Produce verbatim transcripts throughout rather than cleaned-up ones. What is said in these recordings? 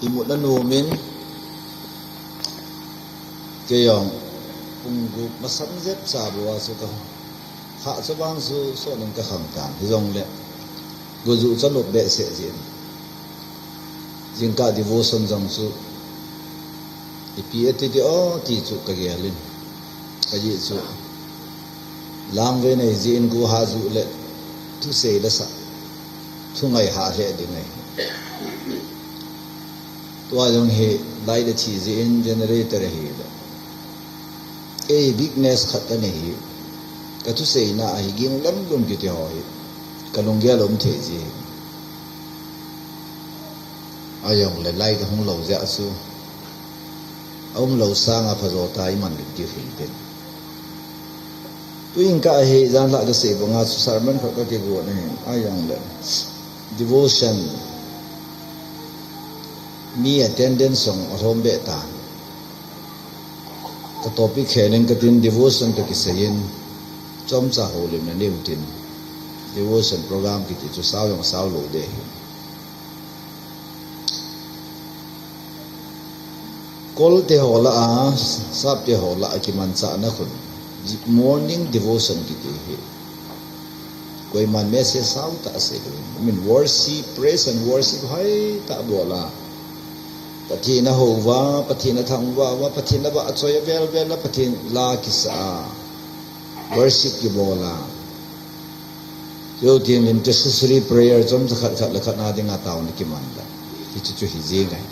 Imut na numin, kei jong pung gup masang jep cha bou a chu ka kha chu bang chu so ning ka khang tan, hijongle guju cha nup behseh jin. Jingkah devotion jong chu ipi ati ti o ti chu ka gelin. Ka ji chu langvei nei jin, gu ha ju le thusei la sa, thungai ha le ding ai. Tua jong hi lai le thi jin generator hi le. Ei, weakness khat ka nei hi. Ka thuseina a hi ging lam lum kiti ho hi ka lunggel um thei ji. Ajongle lai ka hung lou jeh a chu, a um lou sanga phajo ta i man lut diu hi tin. Tuin ka hi jan la ka sei banga chu sermon khat ka kigon ahi. Ajongle devotion, mi attendance jong alhom be ta. Ka topic khelin ka tin, devotion ka kiseiyin, chomcha houlimna neu tin, devotion program kiti chu sao jong sao lou de hi. Kol te ho lah a, sap te ho lah a kimanchahna khun, morning devotion kiti hi koiman message sao ta sei lou. I mean, worship, praise and worship hoi ta bol a, Pathen a hou va, Pathen a thangvah va, Pathen a vahchoi a vel vel a, Pathen la kisa a, worship kibol a. Chuteng intercessory prayer chomcha khat khat le khat na dinga taona kiman la. Hichu chu hi jing ahi.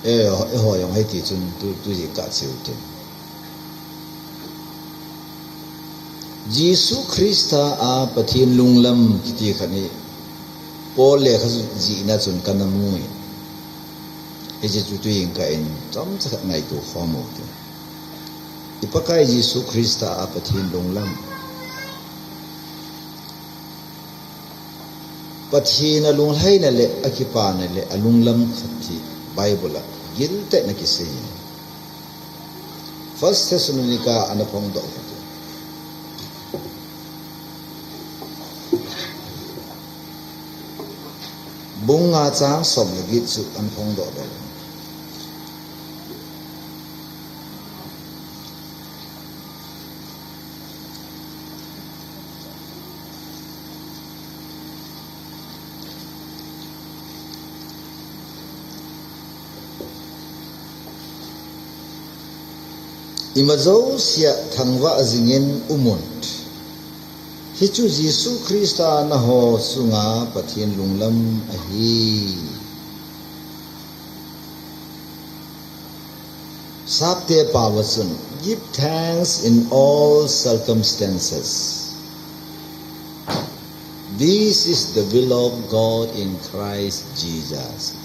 E, eiho jong hiti chun tu, tu jingkah cheu tin. Jesu Christa a Pathen lunglam kiti khat hi Paul lekha jihna chun kana mu in. Hiche chu tuin ka in chomcha khat ngaito khom u te. I Pakai Jesu Christa a Pathen lunglam. Pathen a lunglhaina le a kipana le a lunglam khat hi Bible a giltah in akisei. First Thessalonica ana phongdoh u hite. Bung nga chang som le get chu ana phongdoh le. Ima jousea thangvah jingin umun. Hichu Jesu Christa naho chunga Pathen lunglam ahi. Sapte pao a chun, give thanks in all circumstances. This is the will of God in Christ Jesus.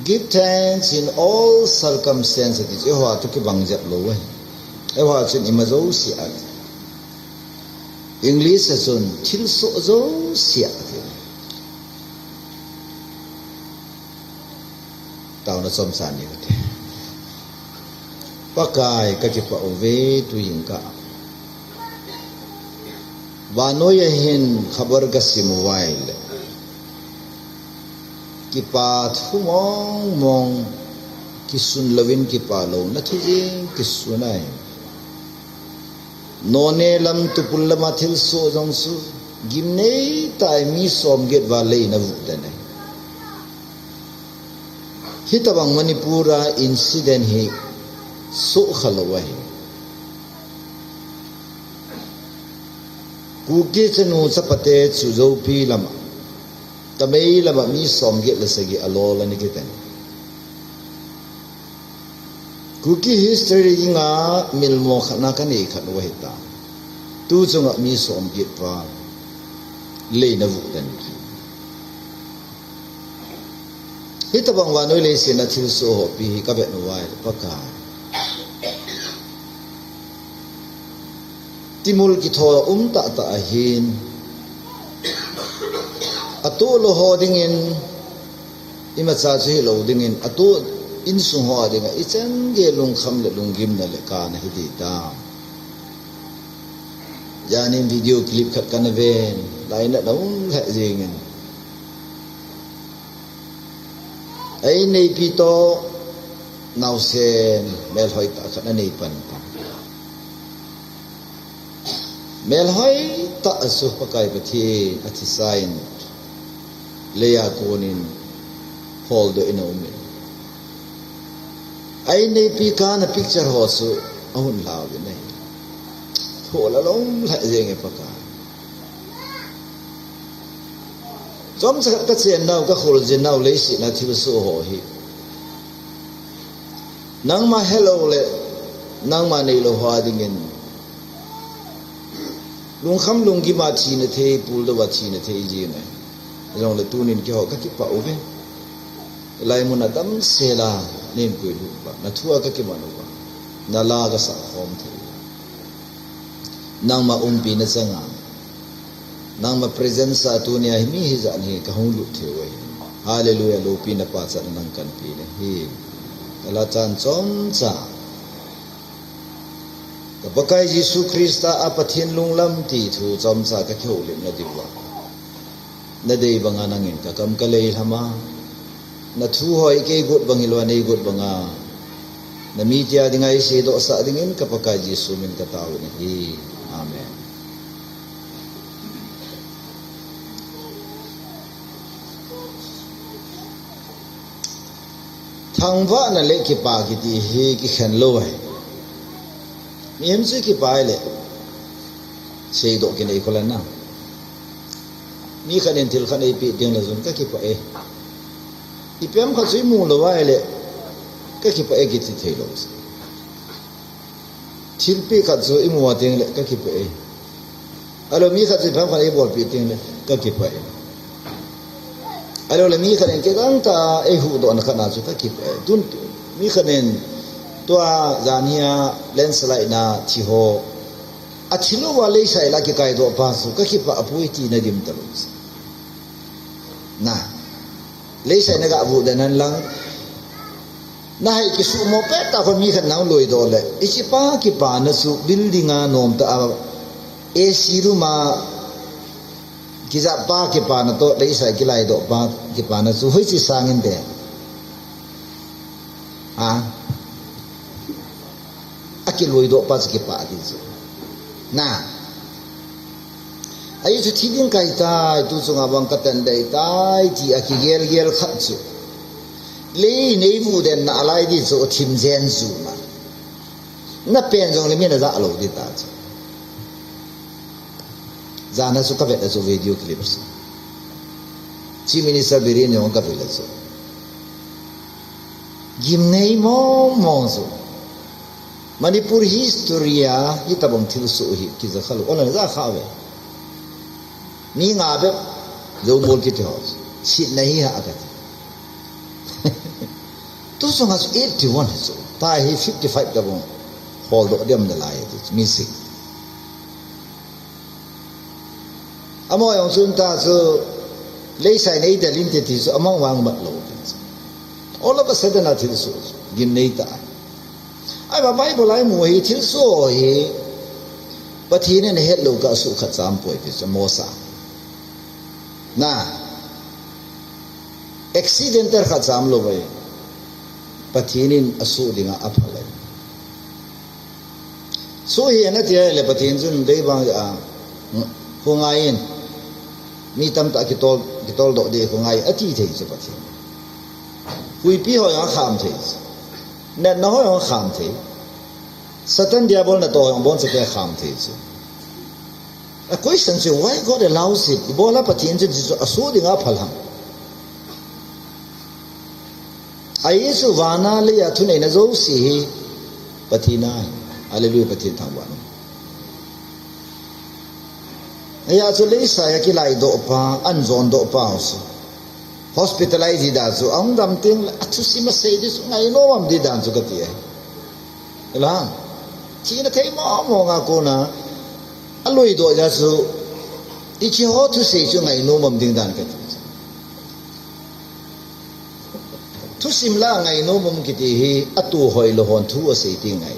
Give thanks in all circumstances. Eiho a chu kibang jep lou e. Eiho a chun ima jousea. English a chun thilsoh jousea. Taona chomcha nei u hite. Pakai, kakipah uve tuin ka. Vannoi a hin khabar kasim uva ahile, kipa thu mong mong, kisun louvin kipa louna thu jeng kisun ahi. Noney lam, Tupul lama thilsoh jong chu gimnei tah in mi som get val lei na vuh den ahi. Hitabang Manipur a incident hi soh kha lou ahi. Kuki chanu chapate chu Zopi lama, Tamei lama mi som get le sagi alol ana kiten. Kuki history dinga milmo khat na kanei khat u ahi ta. Tu chunga mi som get val lei na vuh den ki. Hitabang vannoi leiset a thilsoh hopi hi kavet uva ahile Pakai, timul kitho um tah tah ahin, atoh lou ho dingin, imacha chu hilou dingin, atoh insung ho a dinga ichan gei lungkham le lunggimna le kana hi ding tam. Janin video clip khat kana ven. Lainat na um lheh jingin. Ei neipi toh naosen melhoi tah khat anei pan ta. Melhoi tah chu Pakai Pathen athisan leiya konin holdoh in aumin. Ei neipi kana picture ho chu ahung lhauvin ahi. Thol alom lheh jenge Pakai. Chomcha khat kachen nau, kakhol jin nau, leiset a thilsoh ho hi. Nangma helou le, nangma neilou ho dingin. Lungkham lunggim a thina thei, puldou a thina thei jing ahi. Jongle tunin keiho kakipah uve. Hilai mun a damsel a, nin koi lut uva. Nathua kakiman uva. Nala kasah khom thei. Nangma umpi nachanga. Nangma presence a tunia hi mi hijat hi kahung lut thei uve. Hallelujah, loupina pachatna nang kahin pe nahi. Kalachan chomcha. Ka Pakai Jesu Christa a Pathen lunglam ti thu chomcha kakihoulimna diuva. Nadei banga nangin kakam kaleilhama. Nathu ho hi kei got bang hilou a nei got banga. Namite a dinga iseidoh sah dingin ka Pakai Jesu min kataovin ahi. Amen. Thangvahna le kipa kiti hi kikhen lou ahi. Mihem chu kipa le seidoh kinei kholan na. Mi khat in thil khat eipeh tengle chun kakipah e. Ipi ham khat chu imu lou ahile kakipah e kiti thei lou. Thilpeh khat chu imu a tengle kakipah e. Ahilou mi khat chu ipi ham khat eibolpeh tengle kakipah e. Ahilou le mi khat in kei gangtah a eihuhdohna khat a chu kakipah e. Tun mi khat in tua jan hia landslide na thi ho. Athi louva leisai la kikaidoh pa chu kakipah poi ti nadim talou. Na. Leisai naga vuh den hen lang. Nahai kisuhmo pettah khon mi khat nahung loidoh le. Hichepa kipana chu building a nomtah a A C room a kijahpa kipana toh leisai kilaidoh pa kipana chu hoiche sangin te. Ha? Akiloidoh pa chu kipah ti chu. Na. Ahi chu thi ding kahitai, tu chunga vang katan dei tai, ti akigelgel khat chu. Lei neivuh den nalai di chu thim jen chu na. Napen jongle mi najah lou di ta chu. Jana chu kavet a chu video clip chu. Chief Minister Biren jong kavet a chu. Gimnei mong mong chu. Manipur history a hitobang thilsoh hi kija khalou. Ola naja kha ve. Mi nga bep jou mol kiti ho. Sitna hi ha kati. Tu chunga chu eighty-one chu. Tua hi fifty-five tobang holdoh dem nalai ti chu. Mi sing. Amaho jong chun ta chu leisai nei del inte ti chu amang vang mat lou. All of a sudden a thilsoh chu gimnei ta. Ahivang Bible a imu hi thilsoh hi Pathen in ahet lou kah a soh khat cha umpoi ti chu Mosa. Na. Accidental khat cha umlou ahi. Pathen in asoh dinga aphal ahi. Soh hih in ati ahile Pathen chun deibang a, khongai in mi tamtah kitol, kitoldoh ding khongai ati thei chu Pathen. Huipi ho jong akham thei chu. Natna ho jong akham thei. Satan Diabol natoh ho jong abonchauva akham thei chu. A question chu, why God allows it? Ibola Pathen chun hichu asoh dinga aphal ham? Ahi chu vana leiya thuneina jouse hi Pathen a ahi. Hallelujah, Pathen thangvahna. Hijeh chun leisai a kilaidoh pa, ahin jondoh pa ho chu. Hospitalize di dan chu, ahung dam tengle, athusim asei di chu, ngainom am di dan chu kati ahi. Alang. Thina thei mong mong a kona, aloidoh jeh chu, hiche ho thusei chu ngainom am ding dan kati chu. Thusim la ngainom um kiti hi, atoh hoilou hon thu asei ti ngai.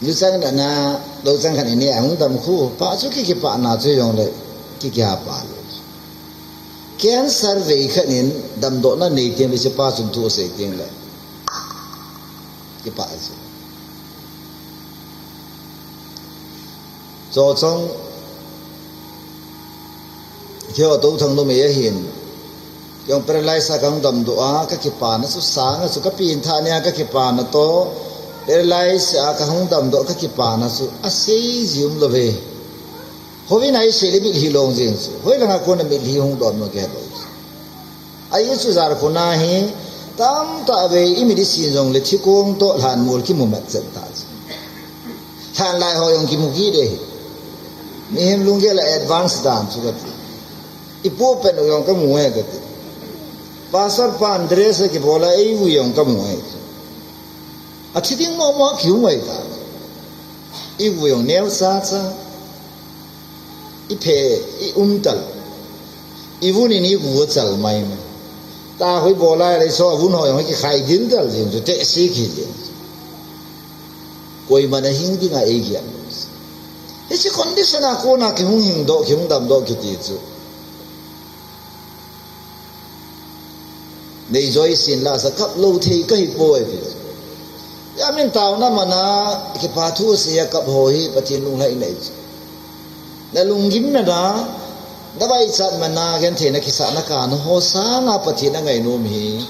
Luchang na na, luchang khat in ahung dam khu, pa chu ki kipana chu jong le, ki kiha pa lo. Cancer vei khat in damdohna nei teng le, hiche pa chun thu asei teng le, kipa chu. Cho chong, Keo to thang lo me ahin. Keo paralyze a kahung damdoh a, ka kipana chu sang a chu ka pin tha nia ka kipana to. Paralyze a kahung damdoh ka kipana chu asei ji um lou ve. Houin a isei le mitlhi long jing chu. Hoilanga kona mitlhi hung dom nom kei lou. Ahi chu jar khuna hi tamtah vei i medicine jong le thikong to lhan mol kimu mat chen ta chu. Lhan lai ho jong kimu kit e. Mihem lunggel a advance dan chu kati. I pu pen u jong kamu e kati. Pastor pan dress kibol a eiu jong kamu e. Athi ding mo mo kiu ngai ta. Eiu jong neo cha cha. I phe, i um tal. I vun in i gu chal mai mai. Ta hoi bol a le so vun ho jong kikhai dil tal jing chu te si khi jing. Koiman ahing ding a ei giam. Hiche condition a kona kihung hing doh, kihung dam doh kiti chu. Nei joi sin la sa kap lou thei kahi poi ti. Amin taona mana kipa thu asei a kap ho hi Pathen lunglhai nei chu. Na lunggimna na, na vaichat mana genthei na kisah na kana ho sanga Pathen angai nom hi.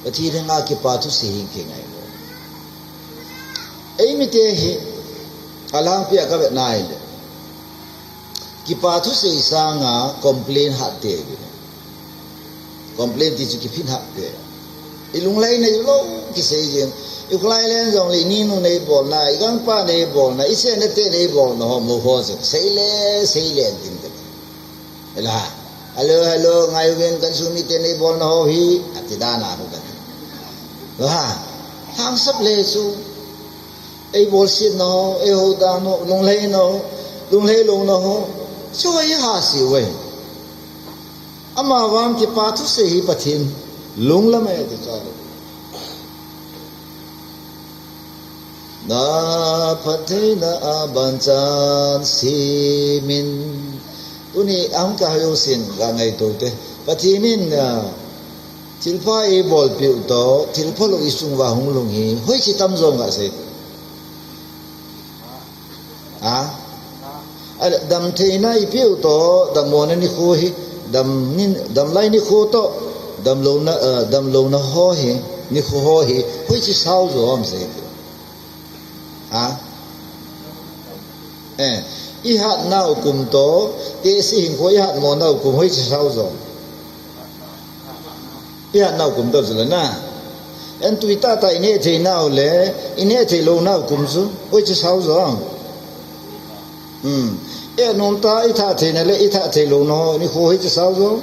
Pathen henga kipa thu sei hi kingai nom. Eimite hi, alangpi a kavet na ahile. Kipa thu sei sanga complain hat te vin. Complain ti chu kiphin hat te. I lunglhai nei lou kisei jing. I khulai len jong le i ninu nei bolna, i gangpa nei bolna, i sena te nei bolna ho mo ho se. Sei le, sei le tin te. Ela. Hello, hello, ngai uvin kan sumi te nei bolna ho hi. Ati dan a ho kan. Lo ha. Hangsap le chu. Ei bolsetna ho, ei houdan ho, lunglhaina ho, lunglhai louna ho. Chu hi hahsa uve. Amavang kipa thu sei hi Pathen lunglam e ti chu. Na phattheina a banchan simin. Tuni ang ka hayo sin ga ngaito te. Pathen in, ah, thilpha eibolpeh u toh, thilpha lou i sung uva hung lhung hi, hoiche tam jong gasei. Ha? Ahile, damtheina ipeh u toh, dammona nikho hi, dam nin, damlai nikho toh, damlouna, eh, damlouna ho hi, nikho ho hi, hoiche sao jo ham sei. Ha? Eh, i hatnau kum toh, tehse hinkho i hatmonau kum hoiche sao jo. I hatnau kum toh chu le na. En tui tah tah i neh theinau le, i neh thei lounau kum chu, hoiche sao jo. Hmm. Eh, nom tah i thah theina le, i thah thei louna ho, nikho hoiche sao jo.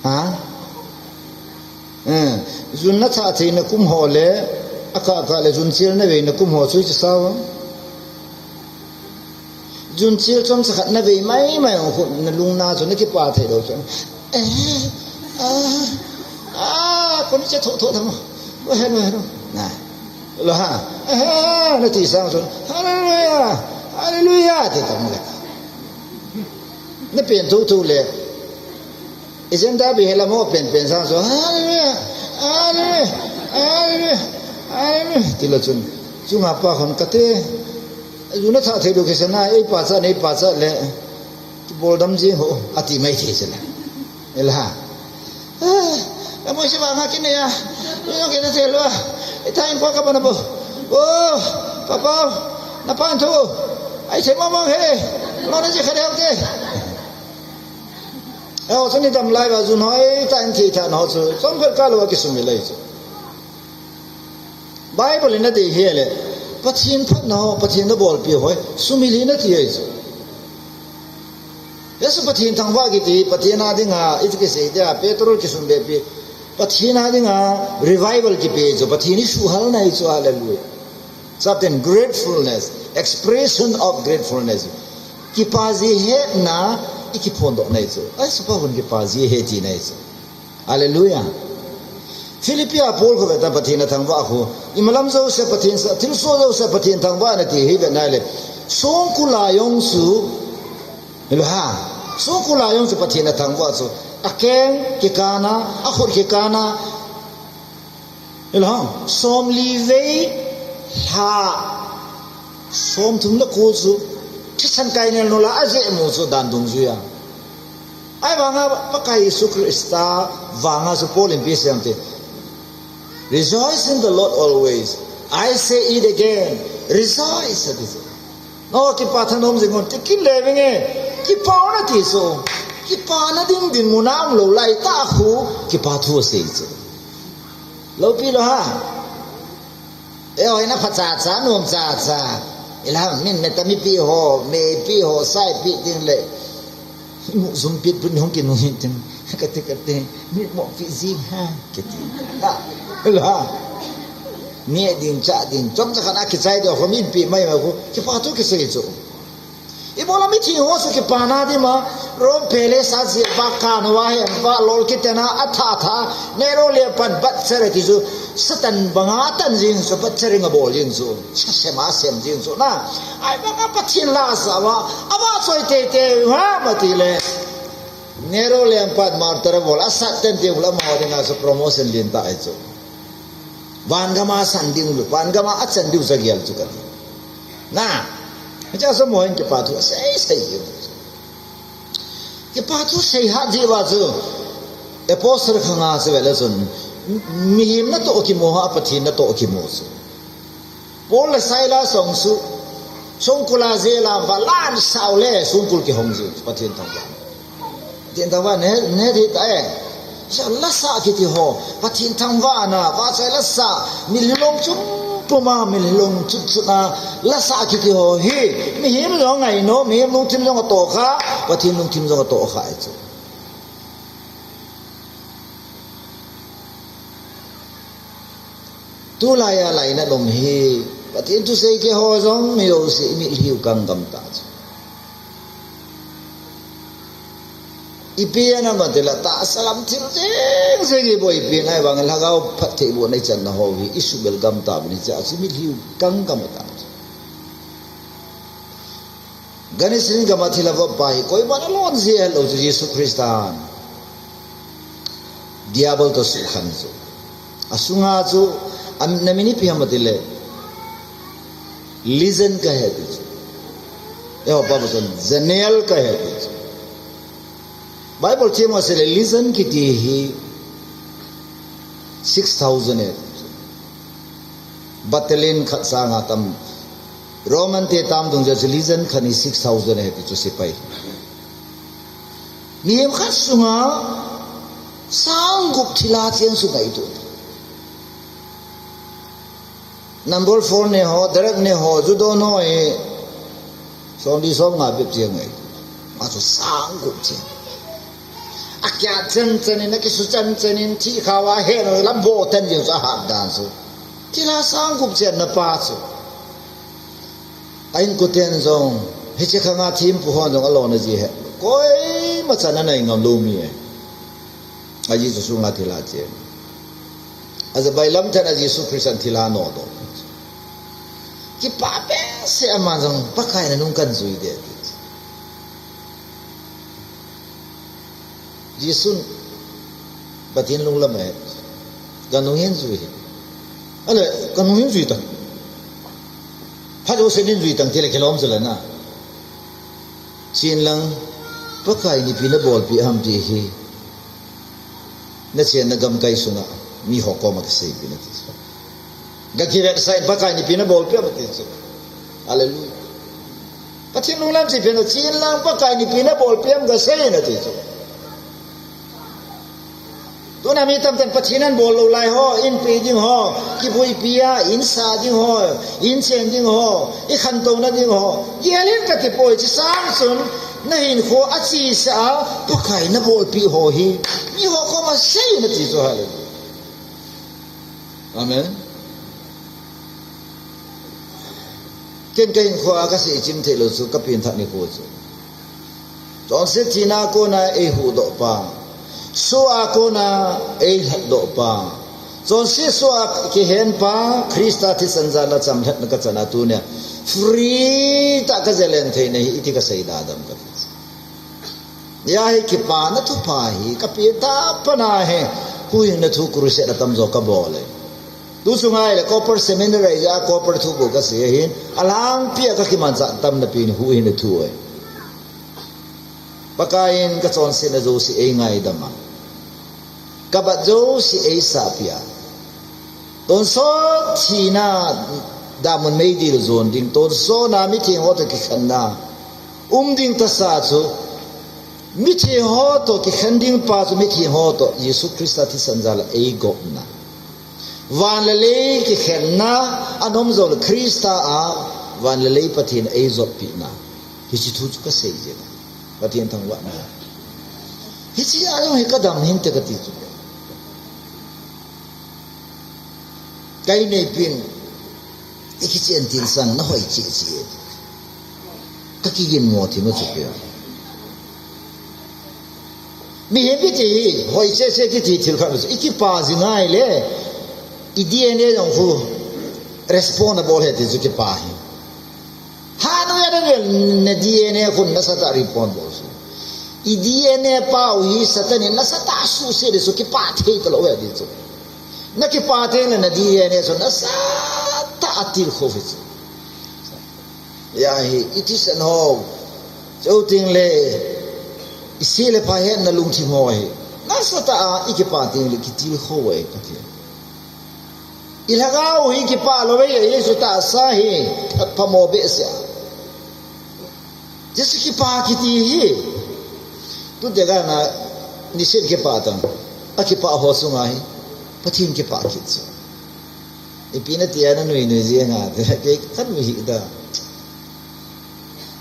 Ha? Eh, jun na thah theina kum ho le, akah kah le jun chel na veina kum ho chu hoiche sao. Jun chel chomcha khat na vei mai mai ho khu na lungna chu na kipa thei lou chu. Eh, ah, ah, koni che tho tho tham. Lo he, lo he, lo. Na. Lo ha. Eh, na ti sang chu. Hallelujah. Hallelujah. Ti tham le. Na pen tho tho le. Agenda bih hela mo pen pen sang chu, hallelujah, hallelujah, hallelujah, hallelujah. Ti lou chun, chunga pa khon kate, jun na thah thei lou kisa na, ei pachat, ei pachat le, kibol dam jing ho, ati mai thei sila. Ela. Ah, ka mo si ba nga kin ya. Ni no ke te lo. Ita in ko ka bana bo. Oh, papa, na pan thu. Ai se mo mo he. Lo na ji kha de te. Aw, chuni damlai uva jun hoitah in thei tha na ho chu, chomkhat kah louva kisumil ahi chu. Bible in adei hile, Pathen phatna ho, Pathen na bolpeh ho, sumil hih in ati ahi chu. Jesu Pathen thangvah kiti, Pathen a dinga, iti kisei tia, petrol kisum behpeh, Pathen a dinga, revival kipe chu, Pathen isuhhalna ahi chu, hallelujah. Chapter gratefulness, expression of gratefulness. Kipa ji hetna, i kiphondohna ahi chu. Ai, sapa hun kipa ji he tina ahi chu. Hallelujah. Philippi a Paul khu veta Pathen athangvah khu. Imalam jouse Pathen sa, thilsoh jouse Pathen thangvah in ati hi vena le. Songkul a jong chu. Hilo ha. Songkul a jong chu Pathen athangvah chu. Akeng kikana, akhut kikana. Hilo ha. Somli vei lha. Somthum le ko chu. Thisan kainel nula ajeh mu chu dan dungjuia. Ahivanga Pakai Jesu Christa vanga chu Paul in ipi asei em ti. Rejoice in the Lord always. I say it again. Rejoice, ati chu. No, kipa thanom jing un, ti kit le vinge. Kipah un ati chu. Kipana ding dinmun a umlou lai tah khu, kipa thu asei chu. Loupi lou ha. Eiho ina pha cha cha, nom cha cha. Ilam min me ta mipi ho, mipi ho, saipi ding le. Mu jum pit pun hung kinung hin tin. Kati kati, mi mo pi jing ha. Kati. Ha. La. Ni ding cha ding. Chom cha khana kichai ding ho min pi mai ma khu. Kipa thu kisei chu. Ibola mithi ho chu kipana ding ma, Rome palace a jeh ba kan wa hem ba lol kitena atha tha, Nero le pan bat chere ti chu, Satan banga tan jing chu, bat chere nga bol jing chu, sa sem a sem jing chu na. Ahivanga Pathen la sa wa, awa choi te te ha ma ti le. Nero le pan martyr bol, asat ten ti ula ma dinga chu promotion lien ta ai chu. Van gama san ding lu, van gama achan diu jagel chu kati. Na, hiche a chu mo hin kipa thu asei sei. Kipa thu sei hat jeh uva chu. Apostle khanga chu vele chun. Mihem natoh kimo ha, Pathen natoh kimo chu. Paul le Silas jong chu. Songkul a jail a va lan sao le, songkul kihong jing, Pathen thangvah. Pathen thangvah ne, ne di ta e. Sa lasa kiti ho, Pathen thangvahna, vahchoi lasa, mitlhi long chum puma, mitlhi long chum chuna, lasa kiti ho hi, mihem jong ngaino, mihem lungthim jong atoh kha, Pathen lungthim jong atoh kha e chu. Tulai a lainat um hi, Pathen thusei keiho jong, mi jouse, i mitlhi u kang gam ta chu. Ipi ana mati la tahsa lam thil jeng jeng ibol ipi ngai vang lhagao phattheibohna ichanna ho hi isubel gam tauvin hiche a chu mitlhi u kang gam ta. Gan Eden gam a thilha vop pa hi koima nalon jia lou chu Jesu Christa. Diabol toh sukhan chu. Asunga chu, am, na min ipi ham atile. Legion kahe ti chu. Eiho pa bachon, Janel kahe ti chu. Bible thiem a seile, Legion kiti hi six thousand ahi ti chu. Battalion khat sanga tam. Roman te tam dungjuia chu Legion khat hi six thousand ahi ti chu sepai. Mihem khat sunga sang gup thilha cheng chu ngaitu. Number four ne ho, Derek ne ho, Judo ne ho hi. Somli somnga bep cheng ngai. Achu sang gup cheng. Akia chan chan in, akisu chan chan in, thi khawa he no, lam bo ten jeng chu ahat dan chu. Thilha sang gup cheng na pa chu. A inkoten jong, hiche khanga thempu hon jong alona ji he. Koima chan anai ngam lou mi e. A Jesu sunga thilha cheng. Aja bailam than a Jesu Christan thilha nodoh. Kipa behseh a aman jong Pakai nanung kan jui de. Jesun Pathen lunglam ahi. Kanung hin jui hi. Ale, kanung hin jui tang. Phat jouse nin jui tang tile kilom chu le na. Chenlang, Pakai in ipi nabolpeh ham ti hi. Nachenna gamkai sunga, miho koma kaseipi nati chu. Gakivetsah in Pakai in ipi nabolpeh ham ati chu. Hallelujah. Pathen lunglam chu ipi na, chenlang Pakai in ipi nabolpeh ham kasei nati chu. Tuna mi tamtah in Pathen in bol lou lai ho, in pe ding ho, kibuipi a, in sa ding ho, in chen ding ho, i khantouna ding ho. Gel in kati poi, hiche sang chun, nahinkho achesa a, Pakai nabolpeh ho hi. Miho koma sei nati chu, hallelujah. Amen. Ken kahinkho a kasei chim thei lou chu, kapen thah nikho chu. Chonset thina kona eihuhdoh pa. Soh a kona eilhatdoh pa. Chonset soh a kihen pa, Christa thisan jal a chamlhatna kachana tunia free tah a kajalen theina hi iti kasei dadam kati. Hia hi kipana thupha hi kapeh tah pana hi, huhhingna thu crusade atamjo kabol e. Tu chunga ahile Cooper Seminary a Cooper thu bou kasei ahin, alangpi a kakimanchah tamna pen huhhingna thu ahi. Pakaiyin kachonsetna jouse eingaidam a, kabat jouse eisahpeh a, tonsot thina damun meidil jon ding, tonsot na mithengho toh kikhenna um ding tahsa chu, mithengho toh kikhen ding pa chu mithengho toh Jesu Christa thisan jal a eigopna, van le lei kikhenna, anom jongle Christa a van le lei Pathen eijotpehna. Hiche thu chu kasei jeng e. Pathen thangvahna. Hiche a jong hi kadam hinte kati chu. Kainei pin, ikichen tilsang nahoi cheh cheh e. Kakiginmo thim a chu kei. Mihem kiti hi hoi cheh cheh kiti thil khat chu ikipa jing ahile, i D N A jong khu respond abol e ti chu kipa hi. Hanu ya dang el na D N A khun nasatah a report bol chu, i D N A pau hi Satan in nasatah a suhset ding chu kipah thei talou ahi ti chu. Nakipah thei le na D N A chu nasatah a tilkhou hi chu. Hia hi i thisan ho, chuteng le i se le pha hetna lungthim ho hi nasatah a ikipah teng le kitilkhou ahi kati. I lhagao hi kipah lou ahi, Jesu tahsa hi phamo behseh a. Jesu kipah kiti hi. Tute kana nisim kipah tan. Akipah ho sunga hi Pathen kipah kit chu. Ipi natia nanui nui jeng a, kei kanui hih da.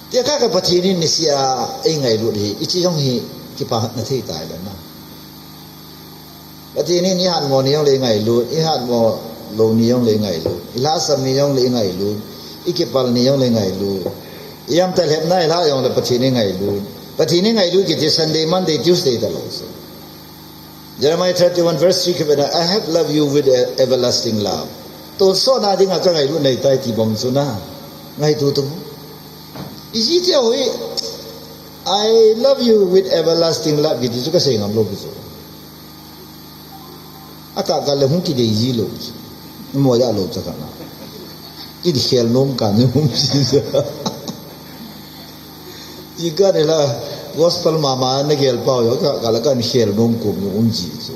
Tia ka ka Pathen in niseh a eingailut hi, hiche jong hi kipah na thei tai le na. Pathen in ihatmo ni jongle eingailut, ihatmo lou ni jongle eingailut, ilhahsam ni jongle eingailut, ikipal ni jongle eingailut, ihamtah lhepna ilhah jongle Pathen in eingailut. Pathen in eingailut kiti Sunday, Monday, Tuesday talou chu. Jeremiah thirty-one verse three kivena, "I have loved you with a everlasting love." Tonsot na dinga kangailutna ahitai ti bang chu na ngaito tou. Iji tia hoi, "I love you with everlasting love," kiti chu kasei ngam lou pi chu. Akah kah le hung kidei ji lou chu. Mo ya lou cha kana. Kin khel nom kan um si. Ikan ila gospel mama na gel pau yo ka, kala kan khel nom kum um ji chu.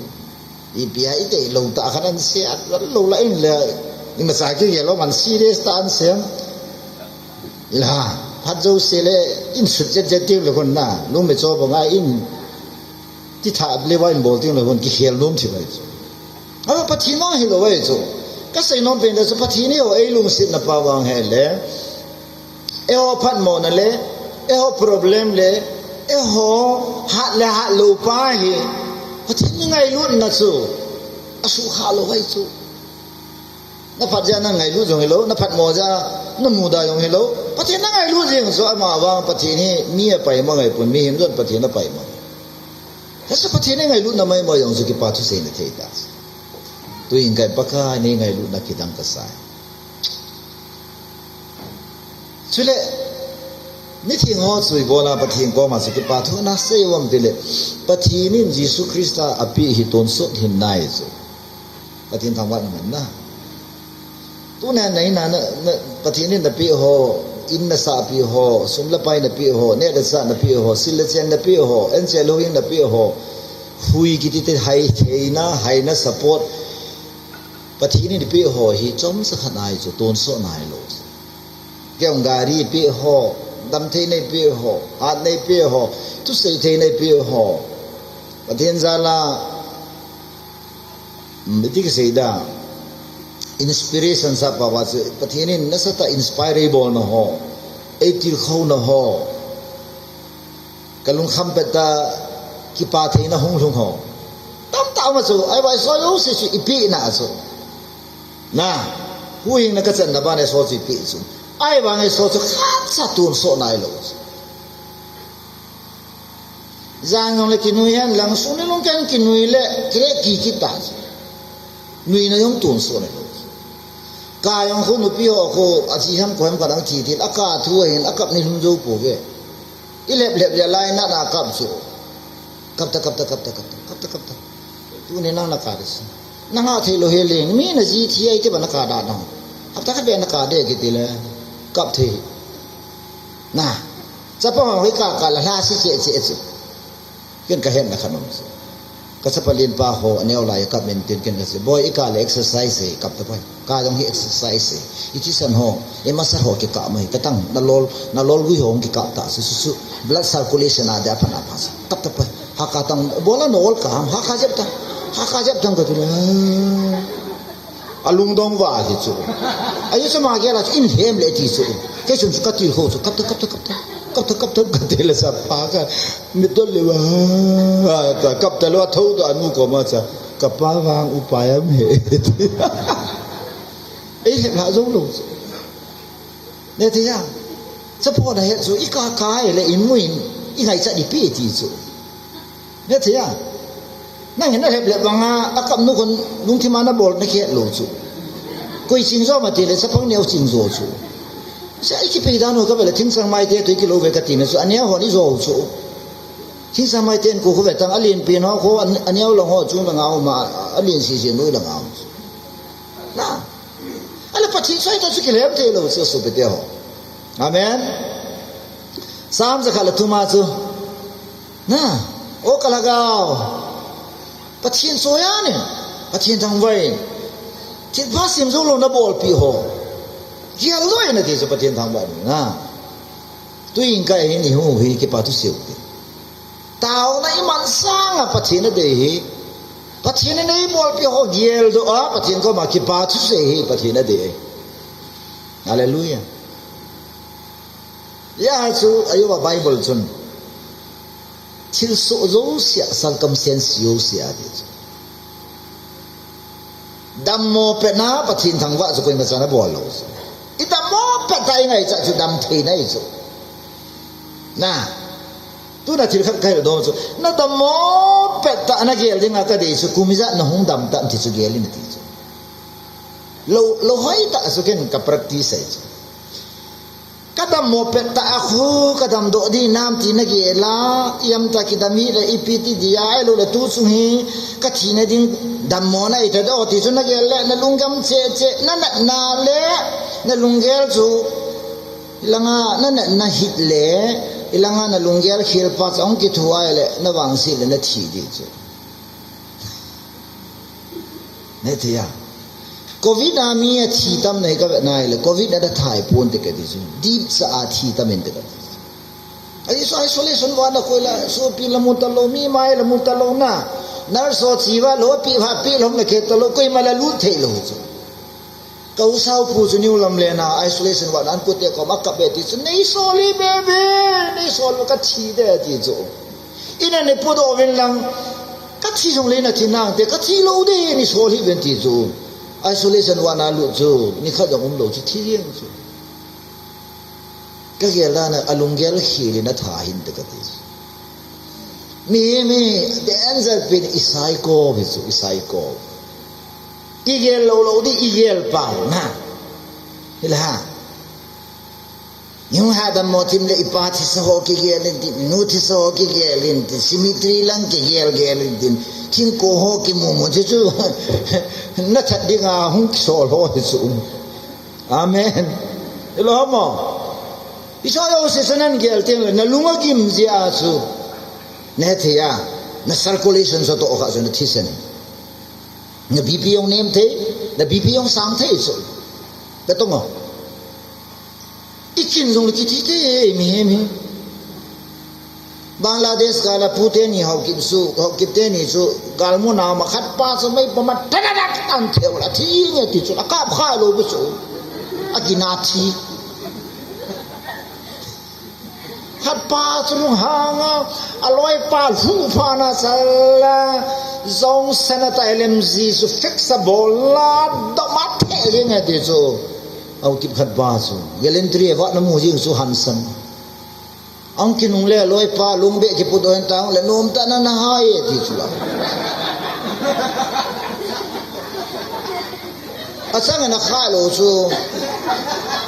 Ipi a idei lou tah khan an se at lou la in le. Ima sa kigel lou man serious tah an se. Ila, phat jouse le in sut jet jet tiu le kon na. Lum me cho banga in. Ti tha le wa in bol tiu le kon kikhel nom thi bai chu. Ama Pathen vang hilou ahi chu. Kasei nom pen chu Pathen hi ho eilungsetna pa vang hile, eiho phatmona le, eiho problem le, eiho hat le hat lou pa hi Pathen in ngailutna chu asuhkhah lou ahi chu. Naphat jeh a nangailut jong hilou, naphatmo jeh a namuda jong hilou. Pathen nangailut jeng chu ama vang Pathen hi mi apaima ngai pon, mihem jong Pathen apaima. Hiche Pathen eingailutna maimai jong chu kipa thu seina thei ta. Tuin kai Pakai neingailutna kidang kasai. Chule, mitheng ho chu ibola Pathen koma chu kipa thu nasei uvam tile, Pathen in Jesu Christa apeh hi tonsot hinna ahi chu. Pathen thangvahna man na. Tuna naina na, na, Pathen in napeh ho, in nasahpeh ho, sum le pai napeh ho, neh le chah napeh ho, sil le chen napeh ho, enche louhing napeh ho, hui kiti te hai theina, haina support, Pathen in napeh ho hi chomcha khat ahi chu, tonsot nailou. Kei jong gari eipeh ho, damthei neipeh ho, hat neipeh ho, thusei thei neipeh ho, Pathen jal a, um, iti kasei da, inspiration sah pa pa chu, Pathen in nasatah a inspire eibolna ho, eitilkhouna ho, kalungkham pet a kipa theina hung lhung ho tamtah um a chu, ahivang eiho jouse chu ipehna chu. Na, huhhingna kachanna ban eiho chu ipeh chu. Ahivang eiho chu khatcha tonsot nailou chu. Jan jongle kinui hen lang, sun le lungkeng kinui le, kile ki kita chu. Nuina jong tun so ne lo. Ka jong khu nupi ho khu aji ham ko ham ka dang thi til, aka thu ahin, akap ni lhum jou pouve. I lhep lhep le lai na na kap chu. Kap ta, kap ta, kap ta, kap ta, kap ta, kap ta. Tuni nang na ka de si. Nang a thei lo he le, mi na ji thi ai te ba na ka da na. Hapta khat be na ka de kiti le. Kap thei. Na. Chapa ho hi ka ka la hla si che che che. Ken ka hetna khat um si. Ka chapa lenpa ho aneo lai kap min tin ken ka si. Boy, i ka le exercise e, kap ta boy. Ka jong hi exercise e. I thisan ho, i muscle ho kikap mai. Ka tang, na lol, na lol gui ho kikap ta. Su, su, su. Blood circulation a dia phan a pha si. Kap ta boy. Ha ka tang, bola no ol ka ham. Ha ka jep ta. Ha ka jep tang ka tu le. A lungdong va hi chu. A yu sama gel a chu in hem le ti chu. Kei chun chu ka til ho chu. Kap ta, kap ta, kap ta. Kap ta, kap ta, ka til sa pa ka. Mi tol le va. A ta kap ta lo a tho to anu ko ma cha. Ka pa vang upai am he. Ei he la zo lo chu. Ne te ya. Sa pho na he chu i ka ka le in mu in. I ngai cha di pi ti chu. Ve thei a. Nang hin na lhep lhep vang a, a kap nu kon lungthim a na bol na khet lo chu. Koi ching jo ma ti le, chapang neo ching jo chu. Sa i ki pei dan ho ka ve le, thing sang mai te, tui ki lo ve ka ti na chu, a neo ho ni jo chu. Thing sang mai te ko khu ve tang, a lin pin ho khu, a neo lang ho chu na ngau ma, a lin si si nui la ngau chu. Na. Ale Pathen soi ta chu ki lhem thei lo chu, su pe te ho. Amen. Sam za kha la tu ma chu. Na, o ka lhagao. Pathen soya ne. Pathen thangvah in. Thilpha sem jou lou na bolpi ho. Gel lou na ti chu Pathen thangvah in na. Tuin ka hin i hu hi kipa thusei u te. Taona i man sanga Pathen adei hi. Pathen in ei bolpi ho gel doh a, Pathen koma kipa thusei hi Pathen adei. Hallelujah. Hia chu, a yu a Bible chun. Thil soh jouse a, circumstance jouse a ti chu. Dammo petna Pathen thangvah chu koima chan abol lou chu. I dammo pet ta i ngaicha chu dam thei nai chu. Na. Tuna thil khat ka hil dom chu. Na dammo pet ta na gel dinga ka dei chu. Kum ijat na hung dam ta ti chu gel in ti chu. Lo, lo hoi ta chu ken ka practice ai chu. Ka dammo pet ta a khu, ka damdoh di nam ti na gel a, i am ta kidam hi le ipi ti di a, ahilou le tu chung hi, ka thina ding dammo na i ta doh ti chu na gel le, na lunggel che che, na natna le, na lunggel chu, ilanga, na natna hit le, ilanga na lunggel khel pa chu hung kithu ai le, na vangset le na thi di chu. Ne thei a. Covid a mi a thi tam nei ka ve nai le, Covid a da thai pon te ka ti chu. Deep sa a thi tam in te ka ti chu. Ai so isolation ward a koi la, sopi la mu ta lou, mi mai la mu ta lou na. Nurse ho chi va lou, pi va pi lom na ke ta lou, koima la lut thei lou chu. Ka u sau pu chu New Lamlen a isolation ward a an kut te koma kap be ti chu. Nei sol hi be be, nei sol ka thi de ti chu. Ina ne pu do vin lang, ka thi jong le na thi nang te, ka thi lou de, ni sol hi ven ti chu. Isolation ward a lut chu, ni khat jong um lou chu, thi jeng chu. Ka gel dan a, a lunggel khel in a tha hin te ka ti chu. Mi, mi, danger pen i psycho hi chu, i psycho. I gel lou lou di, i gel pau na. Hila ha. Ni hung ha dammo thim le i pa thisa ho kigel in tin, nu thisa ho kigel in tin, cemetery lang kigel gel in tin, thingkong ho kimu mu chu chu, na that dinga hung kisol ho hi chu. Amen. Ilo mo. I so yo se sanan gel tin le, na lung agim jia chu. Na he thei a, na circulation so to kha chu na thisen. Na B P jong nem thei, na B P jong sang thei chu. Ka tong o. I kin jong le kiti te, mi he mi. Bangladesh gal a pu teni Haokip su, Haokip teni chu, gal mu na ma khat pa chu mei pa ma ta ta ta ta an theu la thi nge ti chu, a kap kha lou bu chu. A kina thi. Khat pa chu lunghang a, a loi pa lhu pha na sal la, jong sana ta L M G chu fix a bol la, do ma the nge ti chu. Haokip khat pa chu. Gallantry va na mu jing chu hansan. Ang kinung le loi pa lung be ki pu doin tang le nom ta na na hai ti chu la. Achang ana kha lo chu.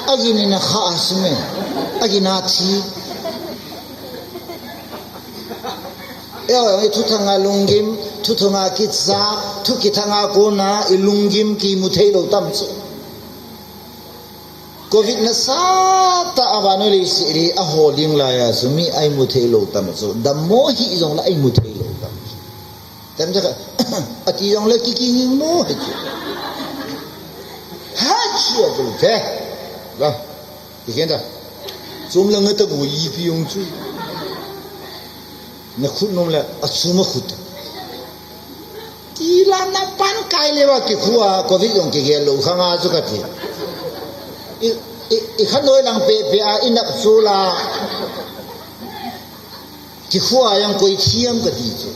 Agin ina kha a sime. Agin a thi. Eo, eo, thuthanga lunggim, thuthanga kicha, thu kithanga kona, i lunggim kimu thei lo tam chu. Covid nasatah a vannoi leiset hi a holding lai a chu mi a imu thei lo tam chu. Dammo hi jong le a imu thei lo tam chu. Tem cha ka, ati jong le kiki nging mo hi chu. Ha chi a tu te. La. Ti ken ta. Chum la nga ta gu yi pi yong chu. Na khut nom le a chum a khut. Ti la na pan kai le wa ki khua Covid yong ki gel lo khanga chu ka ti. I, i, i khan noi lang pe pe a i nap chu la. Ki khua yang koi thiam ka ti chu.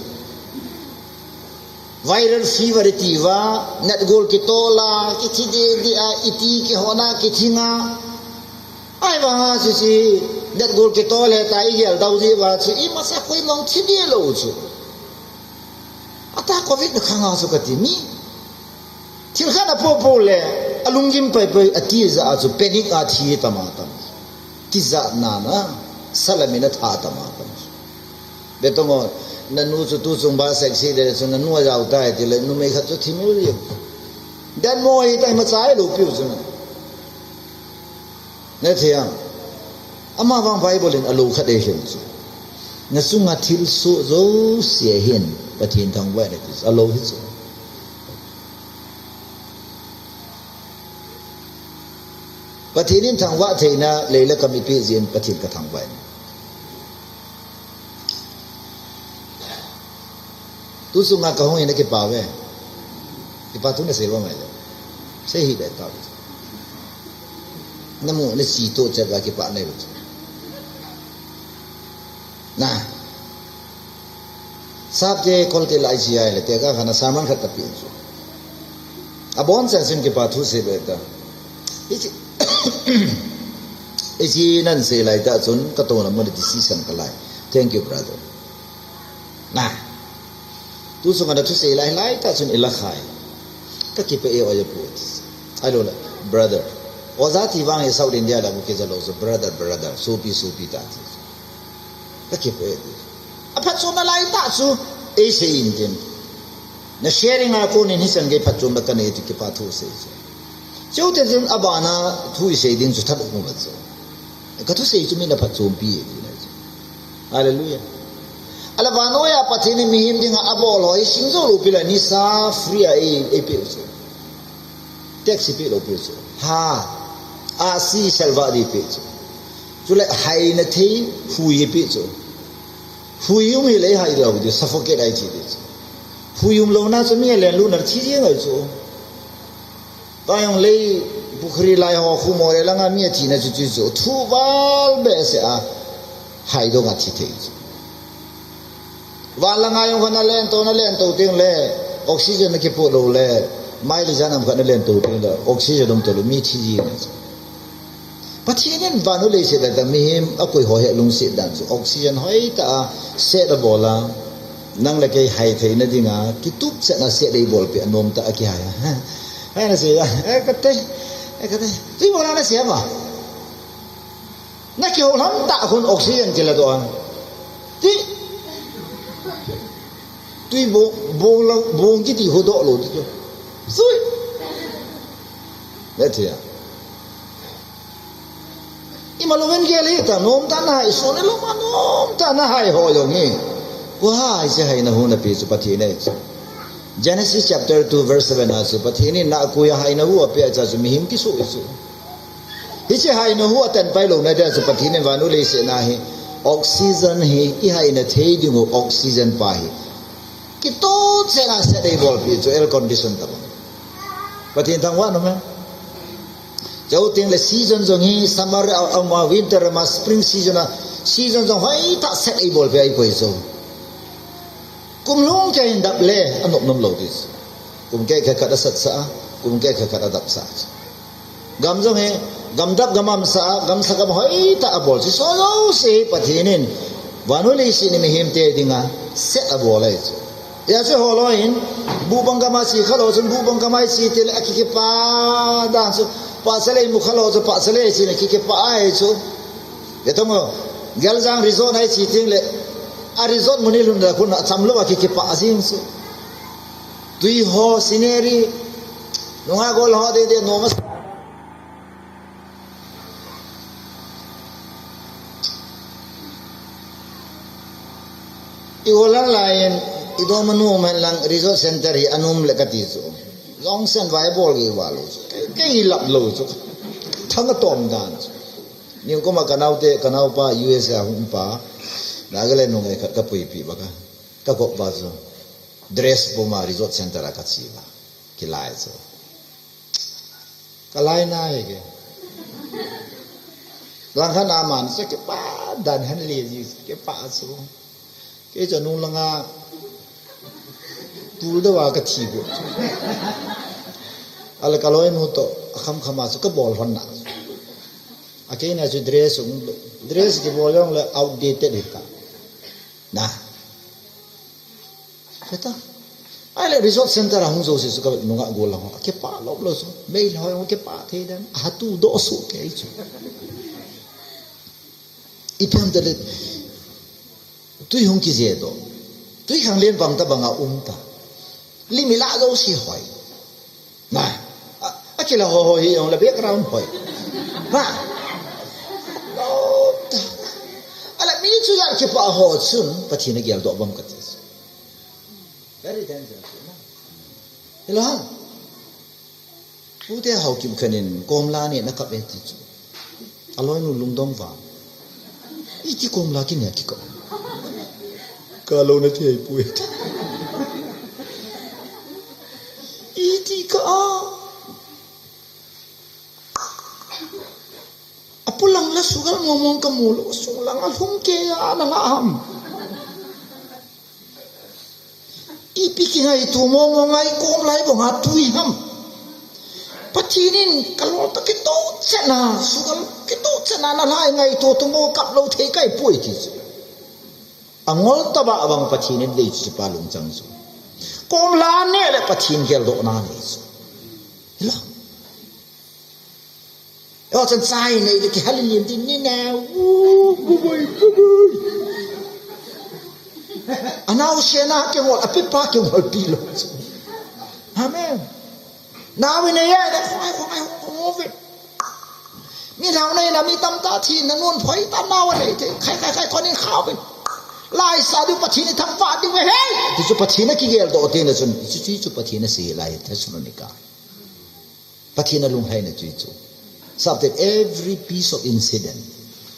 Viral fever ti va, natgol ki to la, ki thi de de a, i ti ki hona, ki thi nga. Ai va nga si si, natgol ki to le ta i gel dau di va chu, i masa koi mong thi de lo chu. Ata Covid na khanga chu ka ti mi. Thil khat a po po le, a lunggim pai pai a ti za a chu panic a thi tama tam. Ti za na na, salamin a tha tama tam. Betong o, na nu chu tu chung ba sexy le chu na nu a jau tai ti le, numei khat chu thi mi li. Dan mo hi tai ma chai lo piu chu na. Ne thiam. Ama vang Bible in a lo khat e hin chu. Na chunga thil su zo sia hin, Pathen thangvah ne ti a lo hi chu. Pathen in thangvah theina leila kam ipi jin Pathen ka thangvah in. Tu sunga ka hung ina kipa ve. Kipa tu na sei ba mai le. Sei hi be ta. Na mu na si to che ba kipa nei. Na. Sap te kol te lai si ai le te ka khana saman khat ta pi chu. A bon chan sim kipa thu sei be ta. Ichi, ichi nan sei lai ta chun ka to na mo decision ka lai. Thank you, brother. Na. Tu sunga na thu sei lai lai ta chun ila khai. Ka kipa e oya pu. Ai lo la, brother. Oja ti vang e South India la bu ke ja lo so brother, brother. Supi, supi ta ti. Ka kipa e ti. A phatchomna lai ta chu ei sei in tin. Na sharing a konin hichan gei phatchomna ka nei ti kipa thu sei chu. Cheu te chun abana thu i sei ding chu that um uva chu. Ka thu sei chu mi na phatchompi e ti na chu. Hallelujah. Ala vannoi a Pathen in mihem dinga abol ho hi sing jo lo pi la nisa free a ei, ei pe chu. Taxi pe lo pe chu. Ha. A si salva di pe chu. Chule hai na thei hui pe chu. Hui um hi le hai lo di suffocate ai chi di chu. Hui um lo na chu mi len lu na thi ji ngai chu. Ta yong lei pukhri lai ho khu mo le langa mi a thi na chu chu chu. Thu val be se a. Hai do nga thi thei chu. Van langa yong khana len to na len to ting le, oxygen na kipu lo le, mai li janam khana len to ting le, oxygen um to lo mi thi ji na. Pathen in vanu lei se da da mihem a koi ho he lung se dan chu oxygen hoi ta a se da bola. Nang le kei hai thei na dinga, kitup se na se dei bol pe anom ta a ki hai. Hai na se ya, e ka te, e ka te. Ti bola na se ma. Na kiho lam ta khun oxygen kila doh a. Ti. Tui bong, bong la, bong kiti ho doh lo ti chu. Sui. Le thia. Ima lo ven gel hi ta nom ta na hai so ne lo ma nom ta na hai ho yong hi. Ko hai se hai na hu na pi chu Pathen nei chu. Genesis chapter two verse seven a chu Pathen in na kuya hai na hu a pe a cha chu mihem kisu i chu. Hiche hai na hu a tan pai lo na dia chu Pathen in vanu lei se na hi oxygen hi i hai na thei ding u oxygen pa hi. Kitu che na se dei bol pi chu air condition ta bang. Pathen thangvah nom e. Cheu ting le season jong hi summer a, a, a winter a, spring season a, season jong hoi ta se dei bol pi ai koi chu. Kum lhung kei in dap le, a nop nom lo ti. Kum kei khat khat a sat sa, kum kei khat khat a dap sa. Gam jong he, gam dap gam am sa, gam sa gam hoi ta a bol si so lo si Pathen in. Vanu lei se ni mihem te dinga, se a bol ai chu. Ya chu ho lo in, Bubang gam a che khalou chun, bubang gam a che teng le akikipa dan chu. Pahsa lei mu khalou chu, pahsa lei che le kikipa ahi chu. Ve tong o, Geljang resort a che teng le, a resort mun i lhun le khun a cham lou a kikipa jing chu. Tui ho, scenery, nunga gol ho de de nom a. I gol lang lai in, i dom a nom hen lang resort center hi a nom le kati chu. Jong sen vai bol gi va lou chu. Kei, kei lap lou chu. Thang a tom dan chu. Nikum a ka naote, ka naopa U S A hung pa. Nagaland nung e ka, ka puipi ba ka. Ka kop ba chu. Dress pum a resort center a ka che ba. Kilai chu. Ka lai nai ke. Langkhat a man sa kipa dan hen le ji kipa chu. Kei chu nung langa tul deuh a ka thi got. Ala ka loinu toh a khamkham a chu ka bol lhon na. A keina chu dress ung, dress kibol jong le outdated hi ta. Na. Kata. Ahile resort center a hung jouse chu ka nunga gol lang ho. Kipa lou lou chu. Meilhei ho kipa thei dan. A tu do su ke chu. Ipi ham tile. Tui hung kije doh. Tui khang len bang ta banga um ta. Lim i la jouse hoi. Na, a, a kila ho ho hi jong le background hoi. Ha. Lou ta. Ala mi chu jan kipa ho chun, Pathen a gel doh bam kati. Very dangerous, na. Hello, ha? Pute Haokip khan in, komla ne na kap e ti chu. A loinu lungdong va. Iti komla kine kikap. Ka lou na thei poi. Iti ka a. A pulang la sugal mong mong ka mu lou, sung lang a lhung ke a na la ham. Ipi kingaito mong mong a i kom lai bong a tui ham. Pathen in ka lol toh kitoh chet na, sugal kitoh chet na na lai ngaito tu mo kap lou thei kai poi ti chu. A ngol tobang bang Pathen in dei chu pa lungchang chu. Komla ne le Pathen geldohna nei chu. Hilo. Eo chan chai nei le kihal lin din ni na. U, bu boi, bu boi. Anao se na kingol, apipa kingol pi lou. Amen. Nao in nei le, khongai, khongai, khongai. Mi nao nei na mi tamtah thi na nun phoi ta nao nei te. Khai, khai, khai, konin khao bin. Lai sa diu Pathen i thangvah diu ve he. Ti chu Pathen a kigeldoh te na chun. Chu, chu, chu Pathen a sei lai, Thessalonica. Pathen a lunglhaina chu chu. Sabte every piece of incident.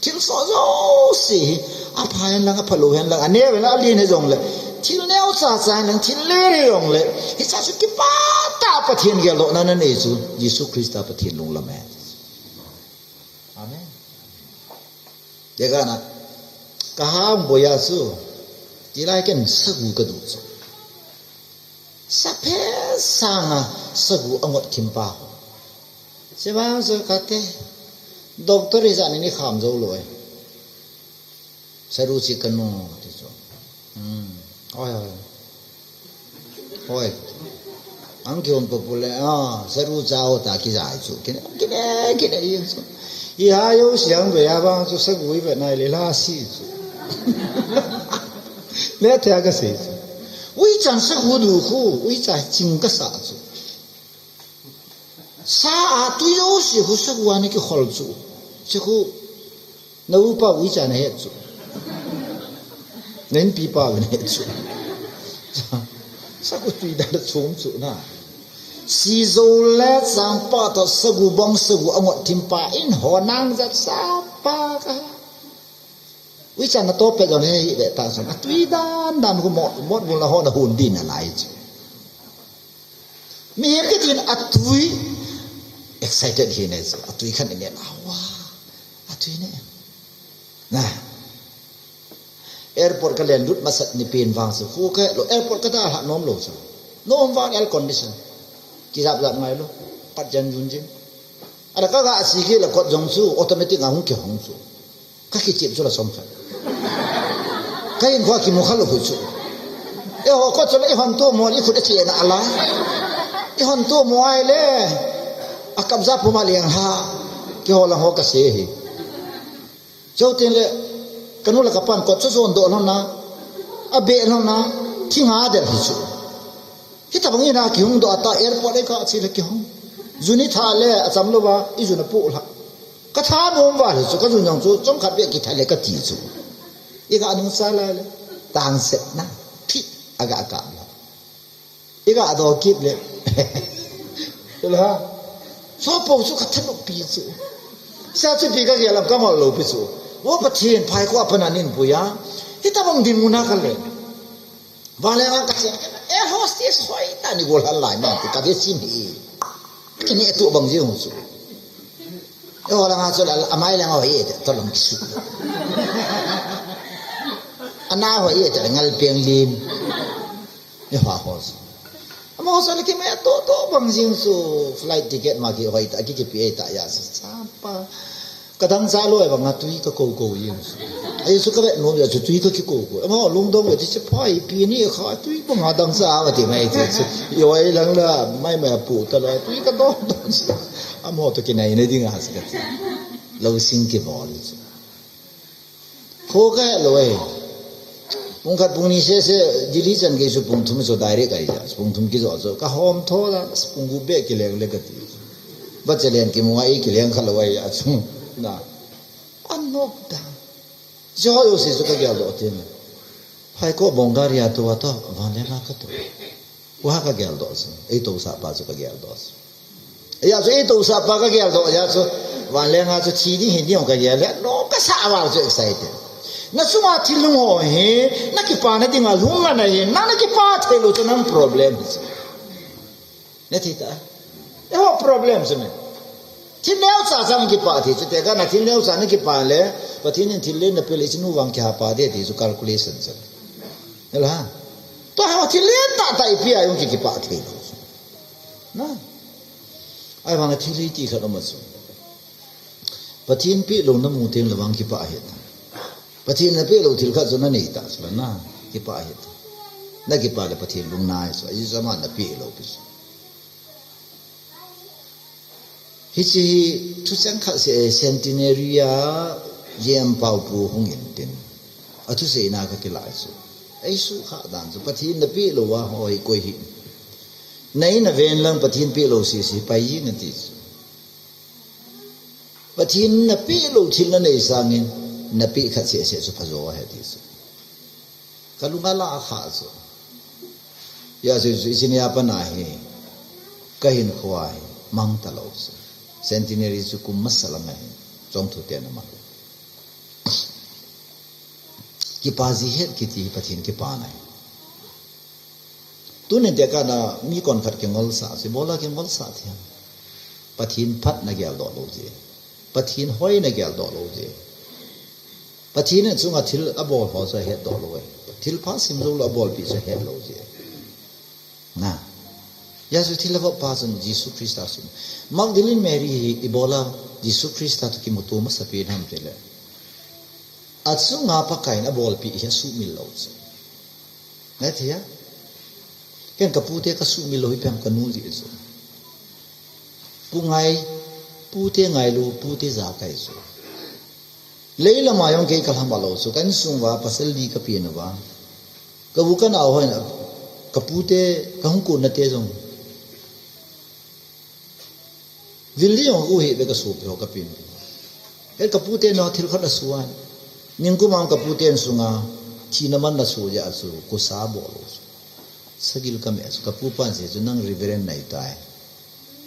Thil soh jouse hi, apha hen lang, aphalou hen lang, aneo hen lang, alen hen jong le. Thil neocha cha hen lang, thil len hen jong le. Hicha chu kipah tah Pathen geldohna na nei chu. Jesu Christa Pathen lunglam e. Amen. Tekah na, ka hang boya chu, tilai ken sagu ka du chu. Saphe sanga sagu angot thim pa ho. Sivang chu kate, doctor ijat in ikham jou lou e. Saru chi kanu ti chu. Hmm. Hoi, hoi. Hoi. Ang kihon papule, ah, saru chao ta kijai chu. Kine, kine, kine, i chu. Iha jouse ang ve a vang chu sagu ive nai le la si chu. Le te aga sei chu. Uicha sagu du khu, uicha ching kasa chu. Sa a tui jouse khu sagu a na kikhol chu. Chu khu na upa uicha na het chu. Na inpipa na het chu. Sagu tui dan a chom chu na. Si jou le changpa toh sagu bong sagu angot thim pa in ho nang jat sa pa ka. Uicha na toh pet jong he hi ve ta chun. Atui dan dan khu mot, mot bul na ho na hun din a lai chu. Mihem kiti in atui excited hi ne chu. Atui khan ine na wa. Atui ne. Na. Airport ka len lut masat ni pen vang chu. Khu ka lou airport ka dalha nom lou chu. Nom vang air condition. Kijap jap ngai lou. Pat jan jun jin. Ada ka ga si ki la kot jong chu automatic a hung kihong chu. Ka kichep chu la som khat. Ka in kho kimu kha lou chu. Eiho kho chu le ihon tu mo, ikhut a chena ala. Ihon tu mo ai le. Akapja puma leng ha. Keiho lang ho kase hi. Chuteng le, kanu le kapan kot chu jon doh lhon na, abe lhon na, thi nga del hi chu. Hitabang in a kihung doh a ta airport a kache le kihung. Jun itha le acham louva, ijun apoh lha. Katha nom val hi chu, kajun jong chu, chomkhat beh kitha le kati chu. Iga nung sa lai le, tang set na, thi, aga kap lha. Iga do kit le. Ila. Sopo chu kathanop pi chu. Sa chu pi kagel a kangol lou pi chu. O Pathen, phai ko apan anin puya. Hitabang dinmun a kale. Vanleng a kache. Air hostess hoi tani gol hal lai ma ti kave chin hi. Kini tu bang ji hung chu. Eiho langa chu la, amai langa hoi e, tolong kisu. Ana hoi e, ngal peng lim. Eiho ho chu. Amaho chu le kimai to, to bang jing chu flight ticket ma kihoi ta, ki, kipe ta ya sa, sapa. Kadang cha loi banga tui kakou kou jing chu. Ahi chu kavet nom ya chu tui kakiko kou. Amaho lungdong ve ti chu phai pi ni kha tui banga dang cha va ti mai ti chu. Ioi lang la, mai mai pu ta la, tui kadong dong chu. Amaho to kinai na ding a chu kati. Lou sing kibol chu. Kho kahe lou e. Pung khat pung ni sese, Delhi chan gei chu pung thum chu direct ahi ja. Pung thum kijo chu. Kahom tho la, pung gup beh kileng le kati. Ba chelen kimu a i kileng kha lou ahi ja chu. Na. Anop da. Jo yo se chu kagel doh tin. Phai ko Bongaria to ato, vanleng a kato. Wa kagel doh chu. Ei tousah pa chu kagel doh chu. Ahi chu ei tousah pa kagel doh ahi chu. Vanleng a chu thi ding hi ding kagel le. No kasa val chu excited. Na chunga thil lhung ho hi, na kipana dinga lhung ana hi, nang na kipa thei lou chu nang problem hi chu. Na thi ta. Eiho problem chu me. Thil neocha chang kipa thei chu te ka na thil neocha na kipa le, Pathen in thil len na pe le chinu vang kihapa de ti chu calculation chu. Ela. To ha thil len tah tah ipi a jong ki kipa thei lou chu. Na. Ahivang a thil hiti khat um a chu. Pathen peh lou na mu teng le vang kipa ahi ta. Pathen na peh lou thil khat chu na nei ta chu na kipa ahi ta. Na kipa le Pathen lung nai chu. Ahi chu ama na peh lou pi chu. Hiche hi thucheng khat se centenary a J M Pau pu hung in tin. Athuseina kakila chu. Ei sukha dan chu Pathen na peh lou a hoi koi hi. Nei na ven lang Pathen peh lou sese pai ji na ti chu. Pathen na peh lou thil na nei sangin, na peh khat sese chu phajo ahi ti chu. Ka lunga la a kha chu. Ya chu, chu, ichini a pana hi, ka hinkho a hi, mang ta lou chu. Centenary chu kum masa lang ahi, chong thu te na mang. Kipa ji het kiti hi Pathen kipana ahi. Tunin tekah na mi kon khat kingol sa, si bola kingol sa thiam. Pathen phat na gel doh lou ji. Pathen hoi na gel doh lou ji. Pathen in chunga thil abol ho chu ahet doh lou e. Thil pha sim jou lou abol pi chu ahet lou ji. Na. Ya chu thil ava pa chun Jesu Christa chun. Magdalene Mary hi ibola Jesu Christa to kimuto masa pen ham tile. Achunga Pakai in abolpi hi asumil lou chu. Ngai thei a? Ken ka pute ka sumil lou hi pen ka nu ji chu. Pu ngai, pute ngai lou, pute ja kai chu. Leilama jong kei ka lhama lou chu, ka insung uva pasal li ka pen uva. Ka u ka nao hon, ka pute, ka hung kun na te jong. Vil li jong u hi ve ka supi ho ka pin. He ka pute no thil khat a suan. Ningkum a ka pute sunga thina man na su ja chu kusa bol u chu. Sagil ka me chu ka pu pan se chu nang reverend nai tai.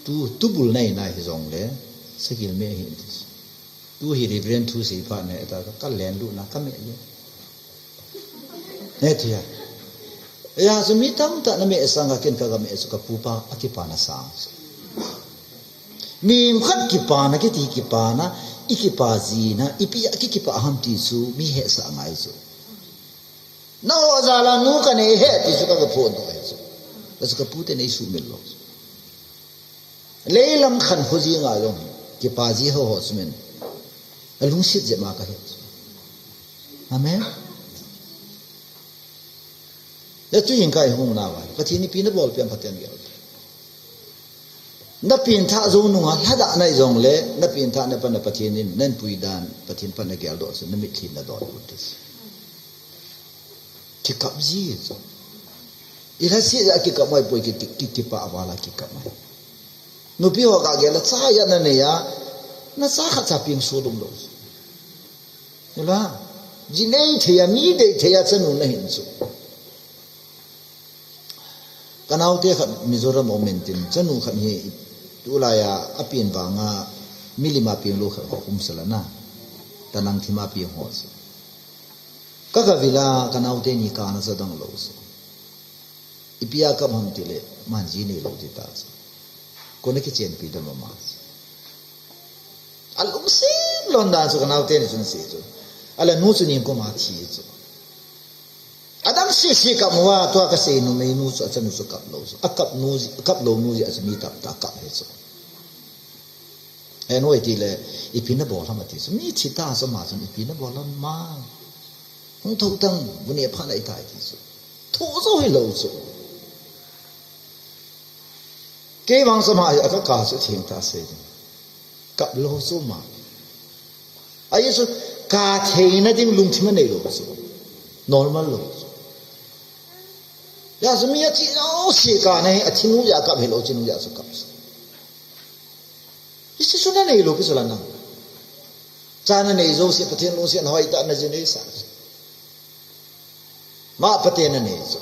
Tu, tu bul nai nai hi jong le sagil me hi ti chu. Tu hi reverend thu sei pha ne ta ka len lu na ka me le. He thia. Ya chu mi tamtah na me sanga ken ka ga me chu ka pu pa a kipana sang. Mi khat kipana kiti kipana, i kipa jina, ipi a ki kipa ham ti chu mi hesa ngai chu. Na ho jala nu ka nei he ti chu ka ga phon to ai chu. Ka chu ka pute nei sumil lou. Leilam khankho jinga jong kipa ji ho ho chu min. A lungset jep ma ka he chu. Amen. Hichu hin kai hung na vai. Pathen in ipi nabol pen Pathen gel. Na pengthah jou nunga lhadah nei jongle, na pengthah na pan a Pathen in, na pui dan, Pathen pan a geldoh chu, na mitlhi na don u ti. Kikap ji chu. Ilha si ja kikap mai poi ki, ki, ki, kipah vala kikap mai. Nupi ho kagel a cha ja na nei a, na cha khat cha peng so lum lou. Ila, ji nei thei a, mi dei thei a, chanu na hin chu. Ka naote khat Mizoram a um intin, chanu khat hi tulai a, apen vanga, milim a peng lou khat ho um sala na. Tanang thim a peng ho chu. Ka gavil a, ka naote ni kana cha dang lou chu. Ipi a kap ham tile, man ji nei lou ti ta chu. Kona kichenpi dan mama chu. Alungset lhon dan chu ka naote ni chun sei chu. Ala nu chu ningkum a thi chu. Adang sese kap uva, tua kasei numei nu chu, achanu chu kap lou chu. Akap nu ji, akap lou nu ji, achu mi tamtah kap hi chu. He nu iti le, ipi nabol ham ati chu. Mi thi ta chu ama chun ipi nabol ham ma. Hung thou tang, bu ne pha na itai ti chu. Tho jo hi lou chu. Kei vang chu ama hi aka ka chu theng ta sei ding. Kap lou chu ma. Ahi chu ka theina ding lungthim anei lou chu. Normal lou chu. Hijeh chun mi athi jouse ka na hi, athi nu ja kap hi lou, athi nu ja chu kap chu. Hiche chu na nei lou pi chu la nang. Cha na nei jouse Pathen lungset na hoitah na ji nei sa. Ma Pathen na nei chu.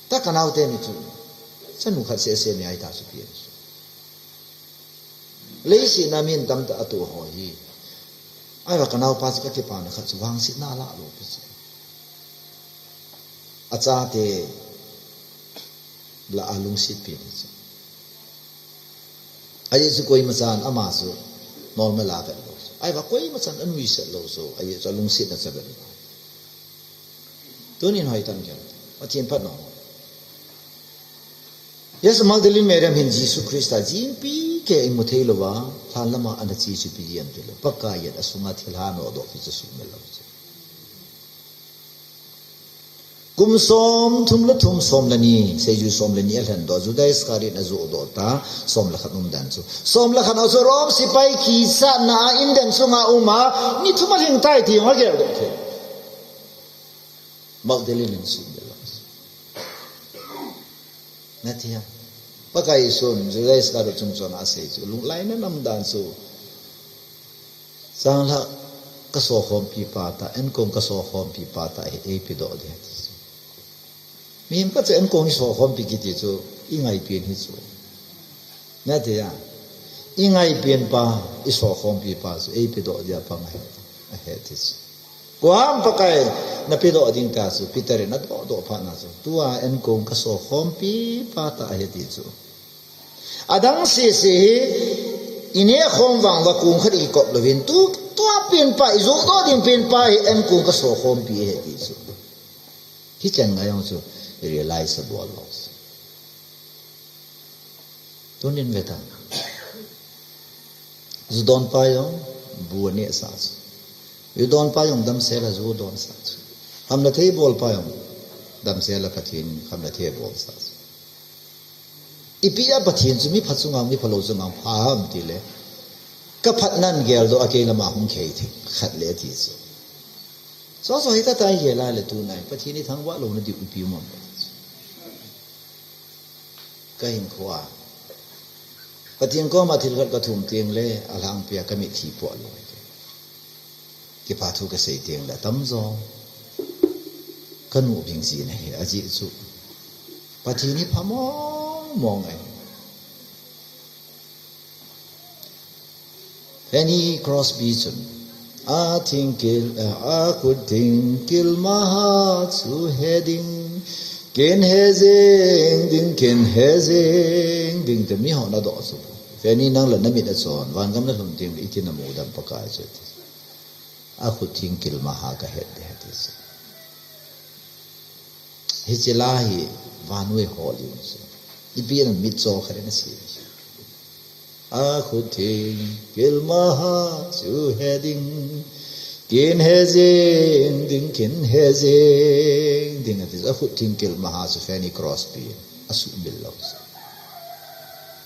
Ta ka naote ni chu. Chanu khat sese nei ahi ta chu pi chu. Leiset a min tamtah atoh ho hi. Ahivang ka naopa chu ka kipana khat chu vangsetna ala lou pi chu. Achate la alungset pi ni chu. Ajeh chu koima chan ama chu normal a vet lou chu. Ahivang koima chan anuisat lou chu. Ajeh chu alungsetna chu avet lou. Tunin hoitah in gel. Pathen phatna. Yes, Magdalene Mary hin Jesu Christa jin pi kei imu thei louva, lhan lama ana che chu ipi jeh ham tilou. Pakaiyin asunga thilha nodoh pi chu sumil lou chu. Kum som thum le thum, som le ni, seijui som le ni alhen doh, Judas Iscariot ajoh doh ta, som le khat um dan chu. Som le khat a chu Rome sepai kichatna a in dan sunga um a, ni thum alhing tai ti jong agel doh thei. Magdalene in sumil lou. Nati a. Pakai Jesun, Judas Iscariot chungchon a asei chu. Lunglhaina nam dan chu. Changlhah ka sokhompi pa tah, enkong ka sokhompi pa tah hi eipe doh ding ati chu. Mihem khat chu enkong i sokhompi kiti chu, i ngaipen hi chu. Nati a. I ngaipen pa, i sokhompi pa chu, eipe doh dia pang ahi, ahi ti chu. Koiham Pakai, na pedoh ding tia chu, Peter in adoh doh phat na chu. Tua enkong ka sokhompi pa tah ahi ti chu. Adang sese hi, i nehkhom vang uva kong khat i kop louvin, tu, tua pen pa, i joh doh ding pen pa hi, enkong ka sokhompi ahi ti chu. Hichan ngai jong chu, realize abol lou. Tunin ve ta. Ju don pa jong, bu aneh sa chu. Ju don pa jong damsel a ju don sa chu. Khamna thei bol pa jong, damsel a Pathen khamna thei bol sa chu. Ipi a Pathen chu mi pha chunga, mi phalou chunga pha ham tile. Ka phatnan geldoh a kei lama hung khei thei khat le ti chu. Soso hita tai gel a le tunai. Pathen ithangvah louna diu ipi um am. Ka hinkho a. Pathen koma thil khat ka thum teng le, alhangpi a ka mitlhi po lou. Kipa thu ka sei teng le, atamjo. Ka nu bing jin ahi, ajeh chu. Pathen hi pha mong mong ahi. Fanny Crosby chun, a thingkil, a khut thingkil maha chu he ding, ken he jeng ding, ken he jeng ding, ti miho nadoh chu. Fanny nang la na mit a chon, van gam na lhun teng le iti na mu dam Pakai chu ti. A khut thingkil maha ka het ding he ti chu. Hiche la hi vannoi ho ling chu. Ipi na mit cho khat na si. A khut thingkil maha chu he ding. Kin he jing ding, kin he jing ding ati. Akhut thingkil maha chu Fanny Crosby. Asuhmil lou.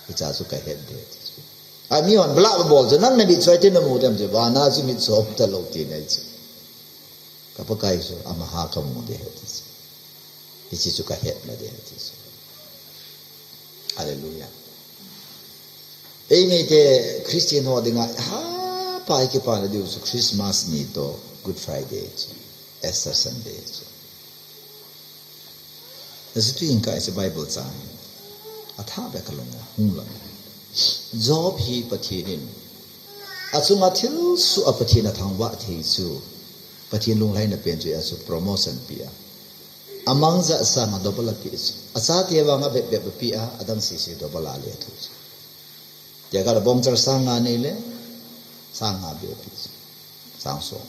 Hicha chu kahet ding ati. Amihon blah bol chu, nang na mit chu iti namu dem chu, vana chu mit chu um talou ti nai chu. Ka Pakai chu amaha kamu ding ahi ti chu. Hiche chu kahetna ding ahi ti chu. Hallelujah. Eimite Christian ho dinga, ha, pa i kipana diu chu Christmas ni toh Good Friday chu, Easter Sunday chu. Hiche tuin ka, hiche Bible chang athah beh kalunga hung lang. Job hi Pathen in achunga thilsoh a Pathen athangvah thei chu, Pathen lunglhaina pen chu ahi chu, promotion pe a. Amang ja sanga double ape chu. Achate vanga bep bep ape a, adang sese double a le thu chu. Tia kala bongchal sang nga nei le, sang nga bep ape chu. Sang som.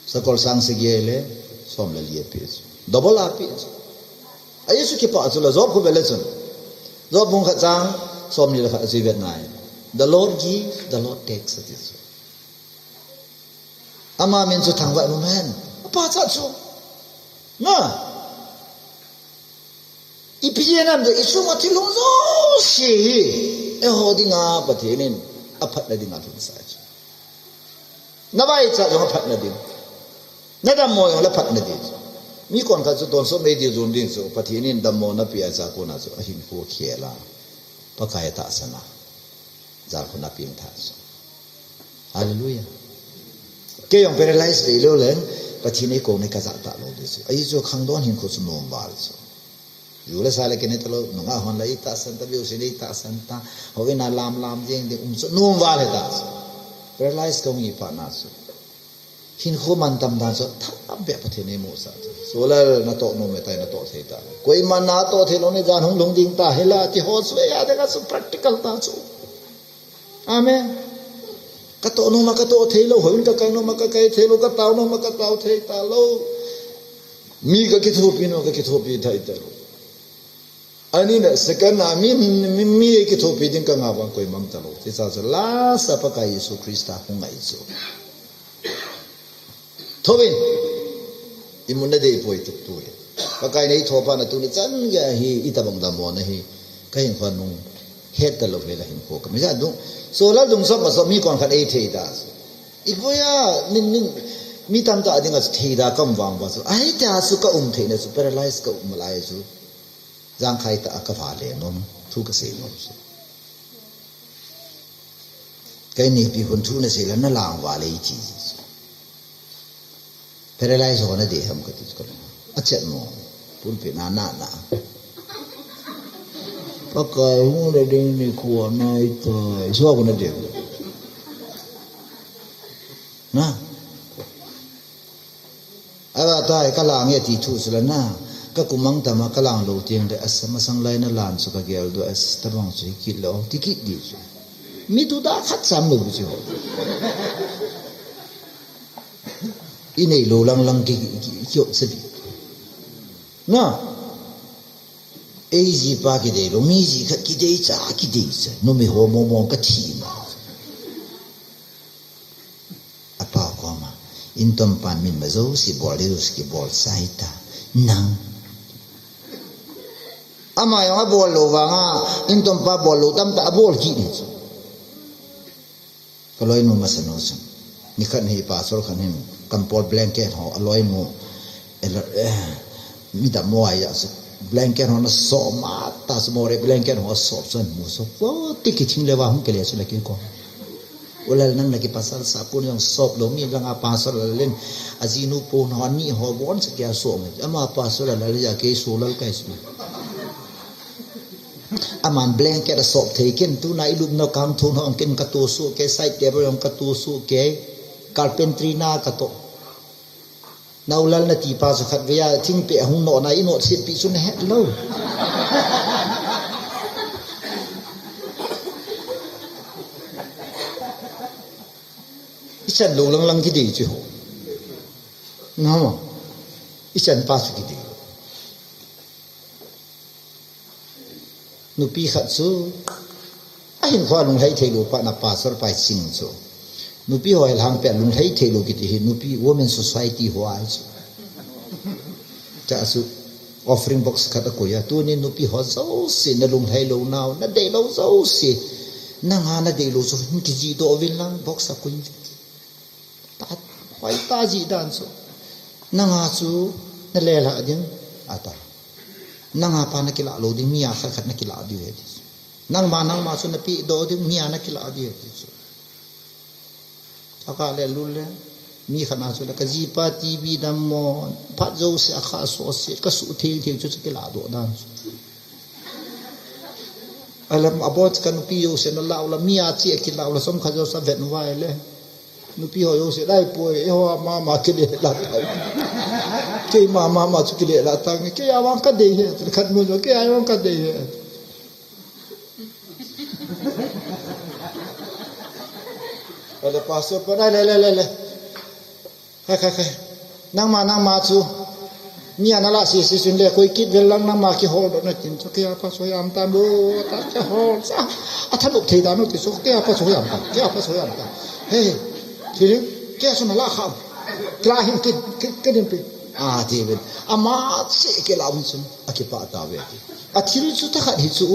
Sakol sang sagi le, som le li ape chu. Double ape chu. Ahi chu kipah chu la Job khu ve le chun. Job bung khat chang som ni le khat chu i vet nai. The Lord give, the Lord takes ati chu. Ama min chu thangvah in um hen. Apa cha chu. Na. Ipi jeh ham iti le, i sunga thil hung jouse hi eiho dinga Pathen in aphatna dinga lhunsah ahi chu. Na vaicha jong aphatna ding. Na dammo jong le aphatna ding. Mi konkhat chu tonsot meidil jon ding chu, Pathen in dammo na pe a cha kona chu ahinkho khel a, Pakai tahsan a, jalkhun a pengtha chu. Hallelujah. Kei jong paralyze dei lou leng, Pathen in eikou nei kajah talou ding chu. Ahi chu khangdon hinkho chu nom val chu. Ju le sa le kinei talou, nungah hon le eitahsan ta, biu sin eitahsan ta, houin a lam lam jeng ding um chu nom val hita chu. Paralyze kahung hi phat na chu. Hinkho mantam dan chu, athah beh Pathen in eimusah chu. Solal natoh nom e tai natoh thei ta. Koiman natoh thei lou nei jan hung lhung ding ta hila, ti ho chu, eia dinga chu practical ta chu. Amen. Katoh nom a katoh thei lou, houin kakai nom a kakai thei lou, katao nom a katao thei talou. Mi kakithopi nom a kakithopi thei talou. Ani na second a mi, mi, mi kithopi ding kangah vang koiman talou. Hiche cha chu lasa Pakai Jesu Christa hung ngai chu. Thouvin, imutna dei poi tu, tu hi. Pakai in eithopi na tuni chan gei hi, itobang dammo na hi. Kahinkho nung het talou hile hinkho kami ja dung. Solal dung sop ma sop mi konkhat eithei da. Ibola, nin, nin, mi tamtah dinga chu thei da kaum vang uva chu. Ahi tia chu kaum theina chu paralyze kaum lai chu. Jangkhai tah a kavale nom, thu kasei nom chu. Kei nipi hun thu nasei le nalang vale iti chu. Paralyze ho nadei ham kati chu kalung. Achet mo. Pulpit na na na. Pakai hung le ding nikho nai tai. Chu ko nadei. Na. Ava tai kalang e ti thu chu la na. Kakum ang tama kalang lou teng le asa masang lai nalan chu kagel doh, asa tabang chu hikit lou, ti kit ding chu. Mi tu da khat cham lou chu. Inei lou lang lang ki, ki, ki, kiop sa ding. Na. Ei jipa kidei lou, mi ji khat kidei cha, kidei cha. Numei ho mong mong kathi ma. Apa koma, intompan min ma jouse bol ding jouse kibol chai ta. Nang. Ama jong abol lou vanga, intompa bol lou tamtah abol kit ding chu. Kaloinu masa nu chun. Nikhat hi pastor khat hin kampol blanket ho aloinu. Elo, eh, mi dammo ahi a chu. Blanket ho nasop ma ta chu more blanket ho asop chun mu so. Vo ti kithing le va hung kile chu le kiko. Ulal nang na kipasal sapun jong sop lou mi langa pastor lal in. Ajinu pon ho ani ho bon sa kia sop. Ama pastor lal ja kei solal kai chu. Aman blanket asop thei ken, tuna ilupna kangthong ho ken katosuh kei, side table jong katosuh kei, carpentry na katoh. Naulal natipa chu khatvei a thingpeh ahung nohna, inoh setpi chu nahet lou. Ichan lou lang lang kidei chu ho. Namo. Ichan pa chu kidei. Nupi khat chu, ahinkho a lunglhai thei lou pa na pastor pa ching chu. Nupi ho hi lhang pet lunglhai thei lou kiti hi, nupi women society ho ahi chu. Cha chu offering box khat akoi a, tuni nupi ho jouse na lunglhai lou nau, na dei lou jouse. Nanga na dei lou chu, hin kijih doh uvin lang box akoi. Ta, hoi ta jih dan chu. Nanga chu, na lelhah ding, ata. Nanga pa na kilah lou ding, mi a khat khat na kilah ding ahi ti chu. Nangma, nangma chu na peh doh ding, mi a na kilah ding ahi ti chu. Aka le lul le, mi khat na chu le, ka jipa T V dammo, phat jouse a kha so se, ka suh thei thei chu, chu kilah doh dan chu. Alam abot ka nupi jouse na lah u la, mi a chi a kilah u la, som kha jouse ven vai le. Nupi ho jouse dai poi, eiho a mama kile la tau. Kei mama ma chu kile la tang, kei a vang ka dei he, khat mo jo, kei a vang ka dei he. Ole pastor pa, le, le, le, le. Khai, khai, khai. Nangma, nangma chu. Mi ana lah sese chun le, koi kit vel lang nangma kihol doh na tin chu. Kei a pa chu hoi am tam bo, ta kihol sa. A thanop thei dan u ti chu. Kei a pa chu hoi am tam. Kei a pa chu hoi am tam. Hey, thil hi, kei a chu na lah kha. Kila hin kit, kit, kit in pi. A ti ven. Ama se kilah um chun. A kipah ta ve ti. A thil chu ta khat hi chu.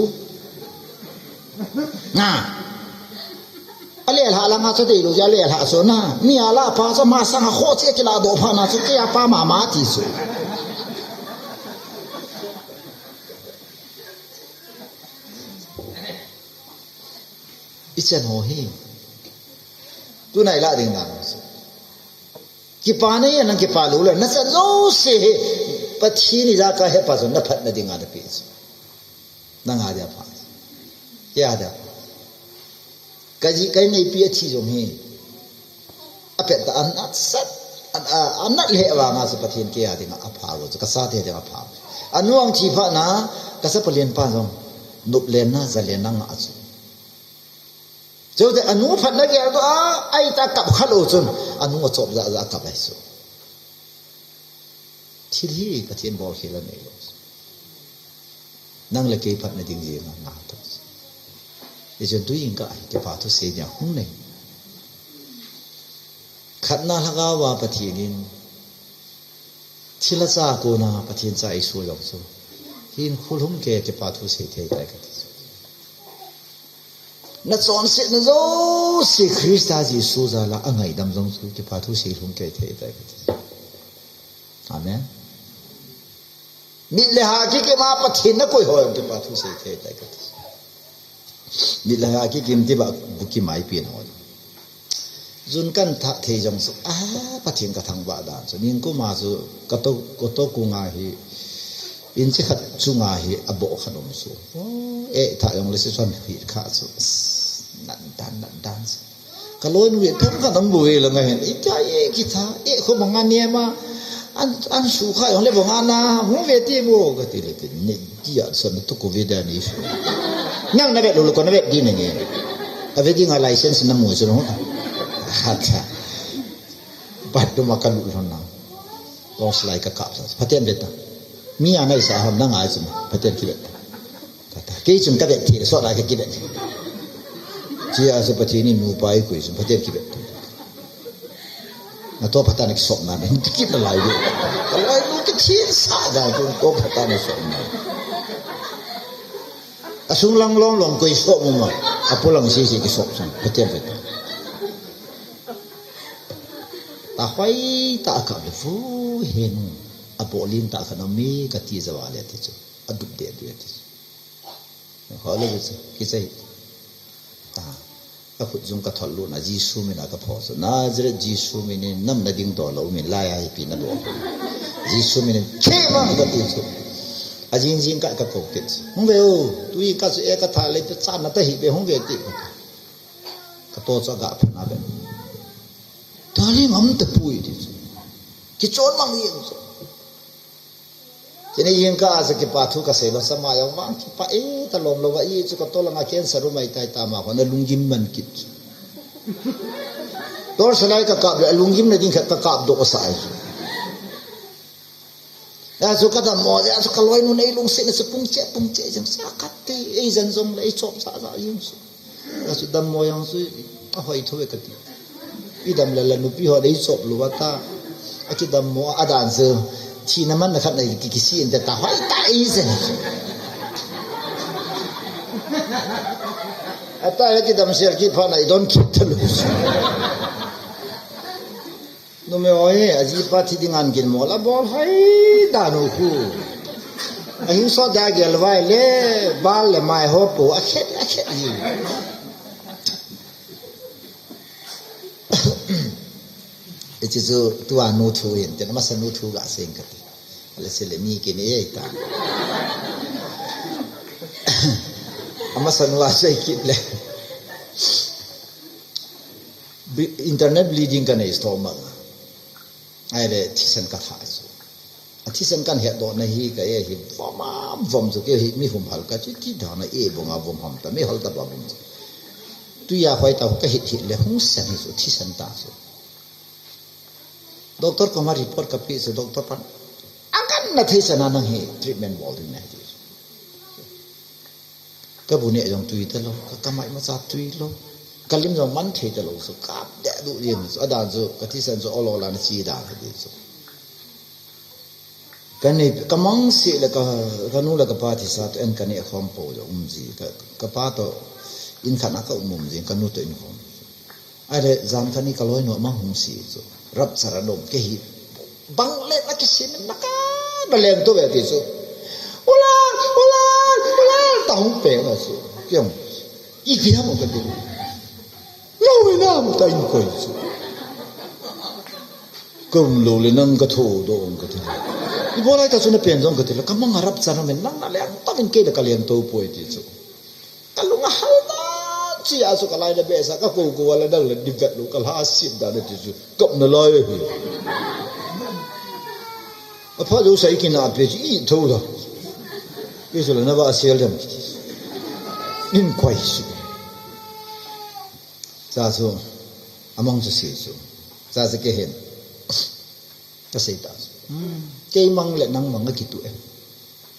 Na. A lelhah langa chu dei lou, a lelhah chu na. Mi a lah pa chu ama sanga kho che kilah doh phat na chu kei a pa mama ti chu. I chan ho hi. Tuna i lah ding dan chu. Kipa nei a nang kipa lou le, na chan jouse hi. Pathen in ijakai hepa chu na phatna dinga na pe chu. Nanga dia pha. Kei a dia pha. Ka ji, ka inneipi a thi jong hi. A pet ta an at sat. An, a, an at le vanga chu Pathen kei a dinga a pha lo chu. Ka chate dinga a pha. Anu ang thi phat na, ka chapa lenpa jong. Nop lenna, ja lenna nga chu. Chute anu phatna gel doh a, ahi ta kap kha lou chun. Anu a chop ja ja kap ahi chu. Thil hi Pathen bolkhel a nei lou. Nang le kei phatna ding jeng a na to. Hichun tujingkah hi kipa thusei dia hung nei. Khatna lhagao a Pathen in thil a cha kona Pathen cha i so jong chu. Hin khul hung kei kipa thusei thei tai kati. Na chonsetna jouse Christa Jesu jal a angaidam jong chu kipa thusei hung kei thei tai kati. Amen. Mit le ha kikim a Pathen na koi ho jong kipa thusei thei tai kati. Mit le ha kikim ti ba bukim a i pen ho. Jun kan thah thei jong chu, a, Pathen ka thangvah dan chu. Ningkum a chu, ka to, ka to kung a hi, inchi khat chung a hi, a boh khat um chu. Eh, thah jong le si chuan hi kha chu. Nat dan, nat dan chu. Ka loinu in themkhat nang bu ve la ngai hen. Ita e kitha, e kho banga niam a. An, an su kha jong le banga na, hung ve ti mo, kati le ti, ni dia sa na tu ko ve da ni su. Nang na ve lo lo ko na ve di na nge. A ve di nga license na mu chu no. Ha cha. Bat tu ma ka lu lo na. Torch light ka kap sa. Pathen ve ta. Mi a nai sa ham na ngai chu. Pathen ki ve ta. Kata, kei chun ka vet thei, sot lai ka kivet thei. Chia chu Pathen in nupa i koi chun Pathen kivet thei. Na to Pathen kisop na, na kit na lai de. Ka lai nu kithin sa da, to Pathen kisop na. A sung lang long long koi sop mo ma. A po lang si si kisop sang, Pathen vet. Ta hoi ta ka le fu he nu. A bolin ta ka no mi ka ti za wa le ti chu. A dup de de ti chu. Ho le chu, kichai. Ah, ka khut jung ka thol luna, Jesu mina ka pho chu. Nazareth Jesu minin nam na ding do lo min lai a ipi na do. Jesu minin, "Che mang," ka ti chu. A jing jing ka, ka ko kit. Hung ve o, tu i ka chu e ka tha le chu cha na ta hi ve hung ve ti. Ka to chu ga pha na ve. Ta le ngam ta pui ti chu. Kichon mang i chu. Chini jingkah a chu kipa thu ka sei lou, sama jong vang kipa e ta lom lou va, i chu ka tol anga cancer um ahi tai ta ma, kona lunggim man kit chu. Torch light ka kap le, lunggim na ding khat ka kap doh sa ai chu. A chu ka dammo, a chu ka loinu nei lungsetna chu pung che, pung che jeng sa khat te, ei jan jong le, ei chop sa sa jeng chu. A chu dammo jong chu, a hoi thu ve ka ti. Kidam le la nupi ho dei chop lou va ta. Akidam mo a dan se. Thina man na khat na ki, kisi inte ta hoi ta i se. Ata ya kidam sel ki pha na i don kit ta lou. Numei ho hi, ajipa thi ding an kin mo la bol hai dan u khu. Ahin so da gel vai le, bal le mai ho po, akhet, akhet hi. Hiche chu tua nu thu hin, tin amasa nu thu ga seng kati. Ala sele ni kini ei ta. Amasa nu a sei kit le. Bi-, internal bleeding kanei stomach a. Ahile, thisan katha chu. Athisan kahet doh na hi ka e hi vom a vom chu kei hi mi hum hal ka chu ti da na e bong a vom ham ta, mi hal ta ba vom chu. Tui a hoi ta ka hit hit le hung sen hi chu thisan ta chu. Doctor koma report kapeh chu doctor pan. Akan na thei sa na nang hi treatment bol ding na hi. Ka bu neh jong tui talou, ka, ka mai macha tui lou. Ka lim jong man thei talou, so ka de du jeng, so adan so ka thisan so olo la na chi dan ka di so. Ka nei, ka mang se le ka, ka nu le ka pa thisa to en ka neh khom po jong um ji, ka, ka pa to in khat na ka um um ji, ka nu to in khom. Ahile, jan khat ni ka loinu ama hung si chu. Rapchar a dom kei hi. Bang le na kisi na ka na leng to ve ti chu. Ula, ula, ula, ta hung pe na chu. Kiang. I ti ham ka ti. Lo na mo ta in koi chu. Ka um lou le nang ka tho do ka ti. I bolai ta chu na pen jong ka ti la. Ka mang a rapchar a men nang na leng ta min kei le ka leng to poi ti chu. Ka lung a hal ta, chi a chu ka lai na be sa, ka ko ko la dang la di vet lo, ka la sit da na ti chu, kap na lai hi. A pha jo sai ki na pe chi i tho la. Ki chu la na ba sel dem. In koi si. Sa chu, amang chu si chu. Sa chu ke hen. Ka sei ta. Hmm. Kei mang le nang mang a kitu e.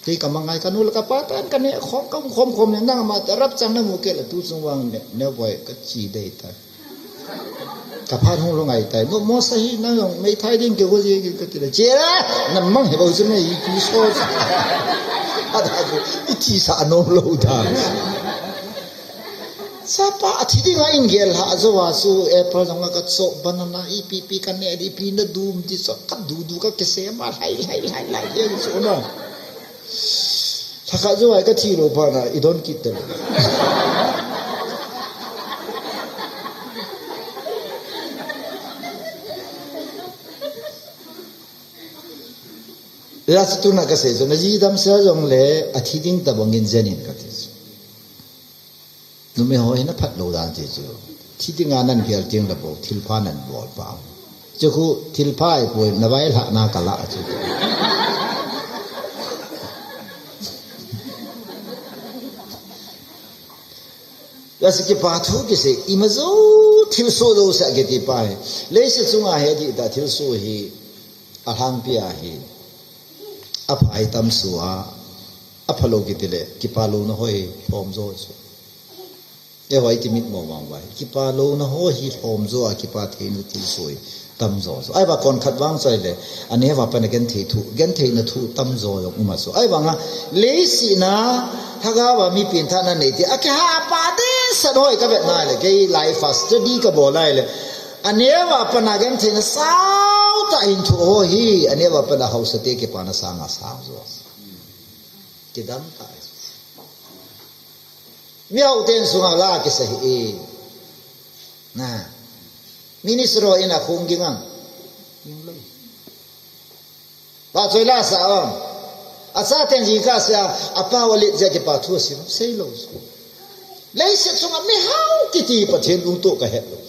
Kei ka mang ngai ka nu le ka pa tan ka neh khom ka um khom khom le nang ma ta rapchar na mu kei le tu chung vang ne, ne boi ka chi dei ta. Ka phat hung lou ngai tai. Mo, mo sa hi nang jong mei thai ding kei ko ji ka ti le. Che la, na mang hi bou chu mei hi ki so. A da ko, i thi sa nom lou da. Chapa, athi dinga in gel ha, jo va chu apple jong ka cho, banana ipi pi ka ne, ipi na dum ti cho, ka du du ka kese ma, lai, lai, lai, lai, ye cho na. Thakha jo ai ka thi lou pha na, i don kit te lou. Ya chu tuna ka sei chu, na ji dam sel jong le, athi ding tabang in jen in ka ti chu. Numei ho hi na phat lou dan ti chu. Thi dinga nan gel ting le bou, thilpha nan bol pau. Chu khu thilpha i poi, na vai lhah na ka la chu. Ya si kipa thu kisei, ima jo thilsoh jouse kiti pa hi. Leiset chunga hi adih tah thilsoh hi, alhangpi a hi. Apha hi tam sua, apha lou kiti le, kipa louna ho hi lhom jo chu. Eiho i ti mit mo vang vai. Kipa louna ho hi lhom jo a, kipa theina thilsoh hi tam jo chu. Ahivang kon khat vang chu ahile, aneo a pat a genthei thu, gentheina thu tam jo jong um a chu. Ahivang a, leiset a, lhagao a mi pengthahna nei ti, akiha pa te san ho hi ka vet na le, kei life a study ka bol a le, aneo a pat a gentheina sao tah hin thu ho hi, aneo a pat a haosa te kipana sang a sang jo. Kidam tah. Mi hao ten sunga la kisa hi e. Na. Minister ho in a khung ging ang. Ging lou. Vahchoi la sa ang. Acha ten jingkah sa, apa ho le ja kipa thu si, sei lou. Leiset chunga mi hao kiti Pathen lungtoh ka het lou.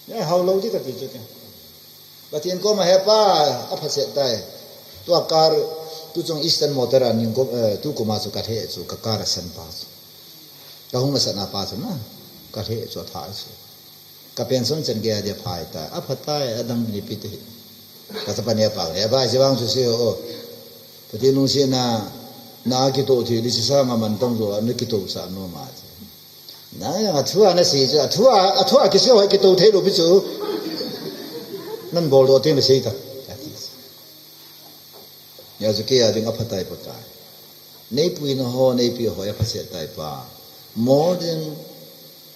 Nei hao lou di ka ti chu ke. Pathen koma he Pa, aphaset tai. Tua car, tu chung Eastern Motor a ning ko, eh, tu kuma chu ka lheh chu, ka car a sen pa chu. Ka hung la sana pa chu na, ka lheh chu atha chu. Ka pension chen gei a dia phai tai, apha tai, adang ni pi te hi. Ka chapa ne pa, he ba, chi vang chu si o. Pathen lungsetna, na kitoh thei di chi sa nga man tong jo, na kitoh sa nom a chu. Nang jong athua nasei chu, athua, athua kisei ho kitou thei lou pi chu. Nabol doh teng le sei ta. Hijeh chun kei a ding aphatai pa tai. Neipuina ho, neipi ho aphaset tai pa. More than,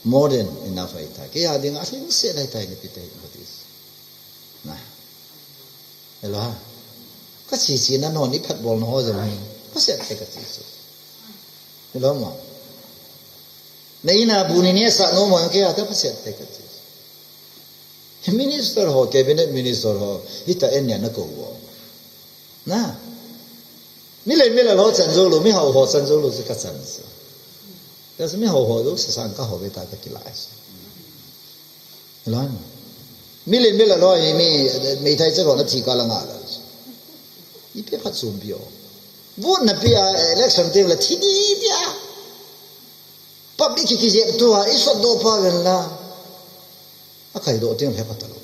more than enough ahitai. Kei a ding alhingset ahitai, neipi te, neipi te. Na. Hello ha. Kache che na ho, neiphatbol na ho jong hi. Phaset te kache chu. Hello mo. Nei na bu ni ne sa no mo, kei a ta phaset te kache. Minister ho, cabinet minister ho, hita en ne na ko wo. Na. Milen milal ho chan jou lou, mihao ho chan jou lou, chu kachan chu. Kasi mihao ho lou, sa sang ka ho ve ta ka kilai chu. Hello. Milen milal ho hi mi, meithai cha ho na thi ka la nga la. Ipi phat sum pi o. Vote na pi a, election teng la thi di di a. Public ki kijep tu a, isot doh pa ven la. Akai doh teng le phat lou.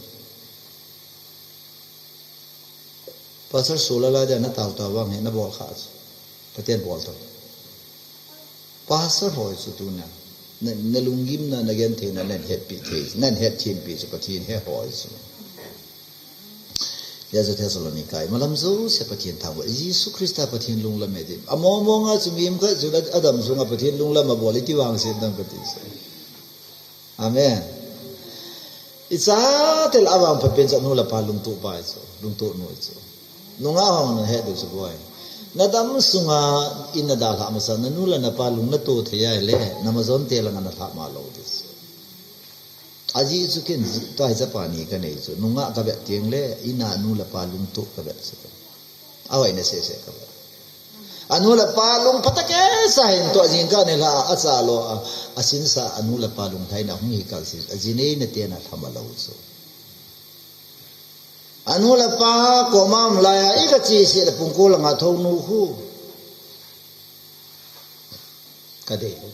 Pastor Sula la dia na tao tao vang hi na bol kha chu. Pathen bol tao. Pastor ho chu tuna. Na, na lunggim na, na genthei na, na hetpi thei. Na hetthem pi chu Pathen he ho chu. Hijeh chun Thessalonica, imalam jouse Pathen thangvah. Jesu Christa Pathen lunglam e ti. Amo mo nga chu mi khat chu la Adam sunga Pathen lunglam abol e ti vang se dang kati se. Amen. Icha tel avang pha pen chu anu le apa lungtup pai chu, lungtup noi chu. Nungah hung na het diu chu boi. Na dam sunga in na dalhah masa, na nu le na pa lung na tup thei a le, na majon te langa na lhah ma lou ti chu. Ajeh chu ken, tua hi chapa ni ka nei chu. Nungah ka vet teng le, in a nu le pa lungtup ka vet chu. Ahoi na sese ka vet. Anu le apa lung phatah kei sa hin tua jingkah ni la a cha lou a, asin sa anu le apa lunglhaina hung hi kal si, ajinei na te na lham a lou chu. Anu le apa koma um lai a, i ka chi si le pungko langa thou nu khu. Ka dei lou.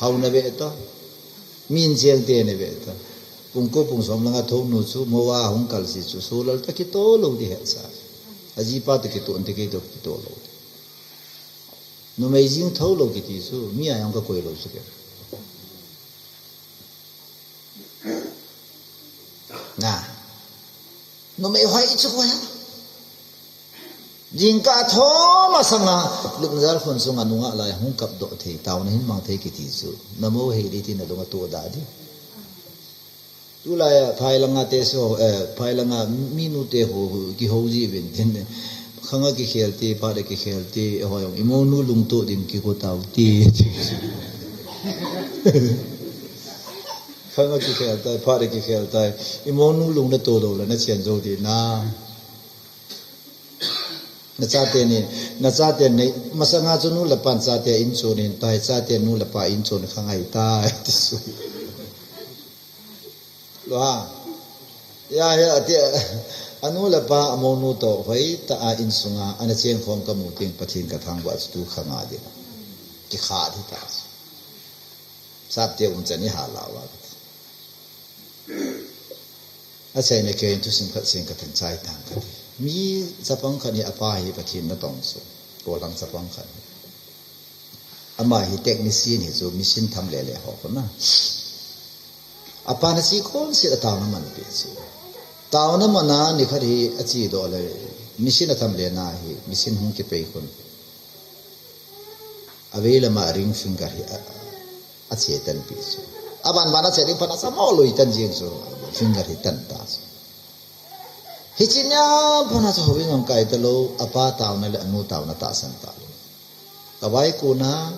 Hao na ve ta. Min cheng te na ve ta. Pungko pung som langa thou nu chu, mo a hung kal si chu, sulal ta kito lou di het sa. Aji pa ta kito, ante kito, kito lou. Numei jing thou lou kiti chu, mi a jong ka koi lou chu ke. Na. Numei hoi chu koi a. Jingkah thom a sanga, lupna jal khun sunga nungah lai hung kap doh thei, taona hin mang thei kiti chu. Na mo hei di ti na lunga tu da di. Tulai a, phai langa te so, eh, phai langa mi nu te ho, ho, kihou ji uvin tin. Khanga kikhel ti, phat a kikhel ti, ho jong, i mo nu lungtup ding kiko tau ti. Khanga kikhel tai, phat a kikhel tai. I mo nu lung na tup lou le na chen jou ti na. Na chate ni, na chate ni, masanga chu nu le pa chate in chu nin tai, chate nu le pa in chu ni khangai tai, ti chu. Lo ha. Ya, ya, ati, anu le apa, amo nu toh, hoitah a insunga, ana cheng khom ka mu teng Pathen ka thangvah chu tu khanga ding. Kikha di ta. Sapte um chan i ha la va. Achaina kei in thusim khat seng ka tin chai tang ka ti. Mi chapang khat hi apa hi Pathen na tong chu. Kolang chapang khat hi. Ama hi technician hi chu machine tham le le ho ko na. Apa na chi kon si a taona man pi chu. Taona man a ni khat hi a chi doh le machine a tham le na hi machine hung kipei khun. Avei lama ring finger hi a, a che tan pi chu. Aban ban a che ding pan a sa mo lui tan jing chu. Finger hi tan ta chu. Hiche nia pan a chu houin jong kai ta lou, apa taona le anu taona tahsan ta lou. Ka vai kona,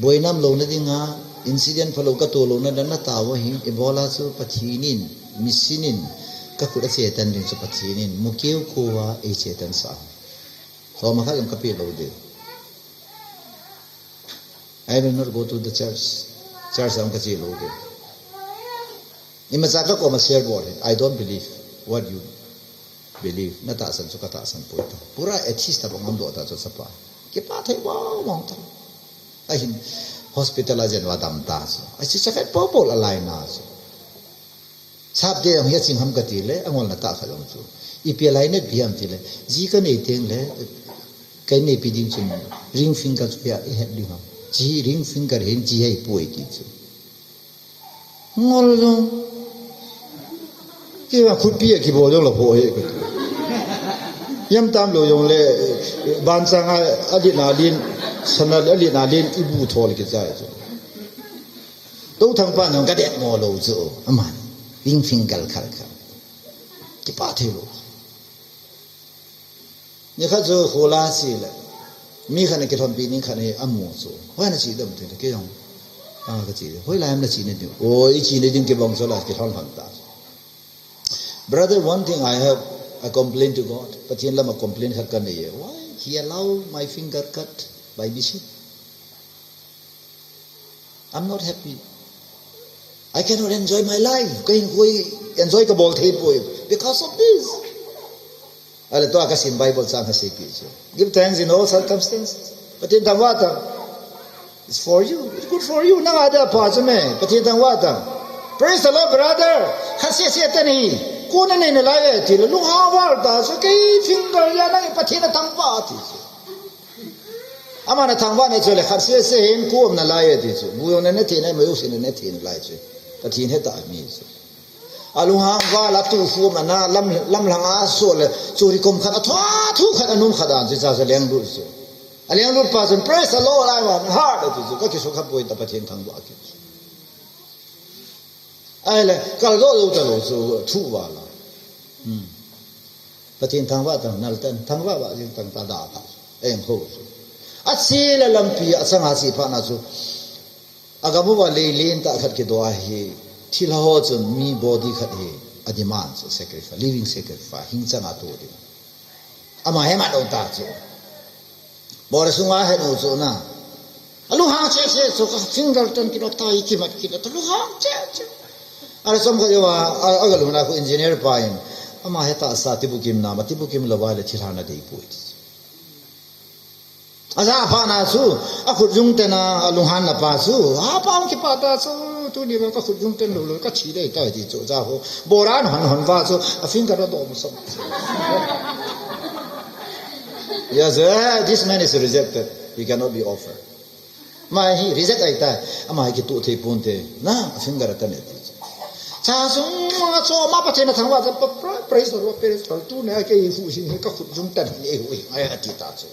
boinam louna dinga, incident phalou ka to louna dinga na tao ahi, ibola chu Pathen in, machine in, ka khut a che tan ding chu Pathen in, mukeu kouva ei che tan sa. Thoma khat jong ka pe lou ding. I will not go to the church. Church a hung ka che lou ding. Imacha ka koma share bol hi. I don't believe what you believe. Na tahsan chu ka tahsan poi ta. Pura atheist tabang um doh ta chu chapa. Kipa thei wow wow ta. Ahin hospital a jen uva dam ta chu. Achi chakai po po la lai na chu. Sapte jong hi a ching ham ka ti le, a ngol na tah khat jong chu. Ipi a lainat pi ham ti le, ji ka nei teng le, ka nei pi ding chun, ring finger chu hia i het ding ham. Chi ring finger hin chi hei poi ti chu. Ngol jong. Kei vang khutpi a kibol jong la pho he. Yam tam lou jong le, ban chang a, a lin a lin, sana a lin a lin, i bu thol kichai chu. Tou thang pa nang ka det mo lou chu, aman. Ring finger khal khal. Kipa thei lou. Ni khat chu khula si le. Mi khat na kilhonpi ni khat ni amu chu. Hoi na chi dam thei kei jong. A ka chi. Hoi lai am na chi ni ding. O, i chi ni ding kibang chu la kilhon hon ta. Brother, one thing I have, I complain to God. Pathen lam a complain khat ka nei e. Why he allow my finger cut by machine? I'm not happy. I cannot enjoy my life. Ka hinkho enjoy ka bol thei poi because of this. Ale tua ka sim Bible chang ha sei pi chu. Give thanks in all circumstances. Pathen thangvah tang. It's for you. It's good for you. Nang a dia pha chu me. Pathen thangvah tang. Praise the Lord, brother. Khat seh seh te ni. Ko na nei nalai e ti le. Lunghang val ta chu kei finger ya nang Pathen a thangvah ti chu. Ama na thangvah na chu le khat seh seh hin ko um nalai e ti chu. Bu jong na ne thei nai, ma jong seh na ne thei nalai chu. Pathen he ta mi chu. A lunghang val a tu fu ma na lam, lam lang a so le chu ri kom khat a thua thu khat a num khat a chu cha sa leng lut chu. A leng lut pa chun praise the Lord, I want heart ti chu. Ka kisu kha poi ta Pathen thangvah ki chu. Ai le, kal do lo ta lo chu thu val a. Hmm. Pathen thangvah tang, nal tan, thangvah vah jing tang ta da ta. Eng ho chu. A chi le lampi a chang a chi pha na chu. A gam uva lei len ta khat kido a hi. Thil ho chun mi body khat hi. A demand chu sacrifice, living sacrifice, hing chang a tu ding. Ama he ma lo ta chu. Bora sunga he no chu na. A lunghang che che chu ka finger tan kilo ta i kimat kilo ta lunghang che che. Ala som ka yo a, a, a ga luna ko engineer pa in. Ama he ta sa tibukim na, ma tibukim lo ba le thil hana dei poi ti. A ja pha na chu, a khut jung ten a, a lunghan na pa chu. Ha pa hung kipa ta chu, tuni ma ka khut jung ten lo lo, ka thi dei ta ti chu ja ho. Bora hon hon va chu, a finger a dom som. Yes, eh, this man is rejected. He cannot be offered. Ma hi reject ai ta, ama hi kitu thei pon te, na, a finger a ta ne ti. Cha sung ma cho ma Pathen a thangvah ta, pra-, pra-, praise the Lord, praise the Lord, tu ne kei hu hin he ka khut jung tan hin e hu hin, ai a ti ta chu.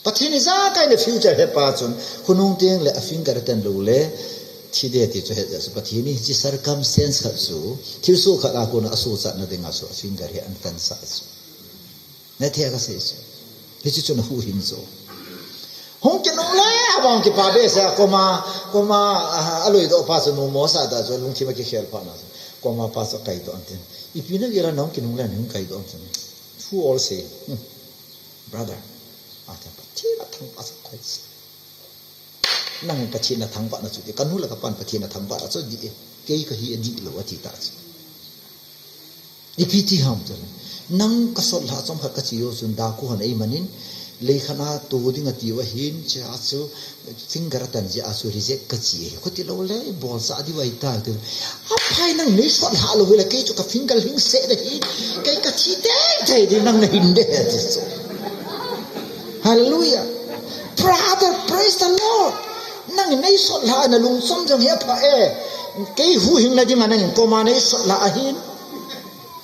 Pathen in ja kai le future he pa chun, khunung teng le a finger a tan lo le, thi de ti chu he ja chu Pathen in chi circumstance khat chu, thil su khat a kona a su chat na ding a chu, a finger he an tan sa chu. Na thei ka sei chu. Hichi chu na hu hin chu. Hung kinung le, a bang kipa be sa, koma, koma, a, a lui do pa chu nu mo sa da chu, lungthim a kikhel pha na chu. Koma pa chu kai do an tin. Ipi na gira na hung kinung le, hung kai do an tin. Who all say, "Hmm, brother, a ta pa, thi la thang pa sa kai sa." Nang Pathen a thangvah na chu di, ka nu le ka pan Pathen a thangvah na chu di e, kei ka hi a di lo a ti ta chu. Ipi ti ham te le. Nang ka sot lha chom khat ka chi yo chun da ku han ei manin, lei khan a tu ding a ti u ahin, che a chu, finger a tan je a chu reject ka chi e. Ko ti lo le, bol sa di vai ta te. A phai nang nei sot lha lo le, kei chu ka finger hing se de hi, kei ka thi te te di nang na hin de ti chu. Hallelujah. Brother, praise the Lord. Nang nei sot lha na lungchom jong he pha e. Kei hu hing na ding a nang koma nei sot lha ahin.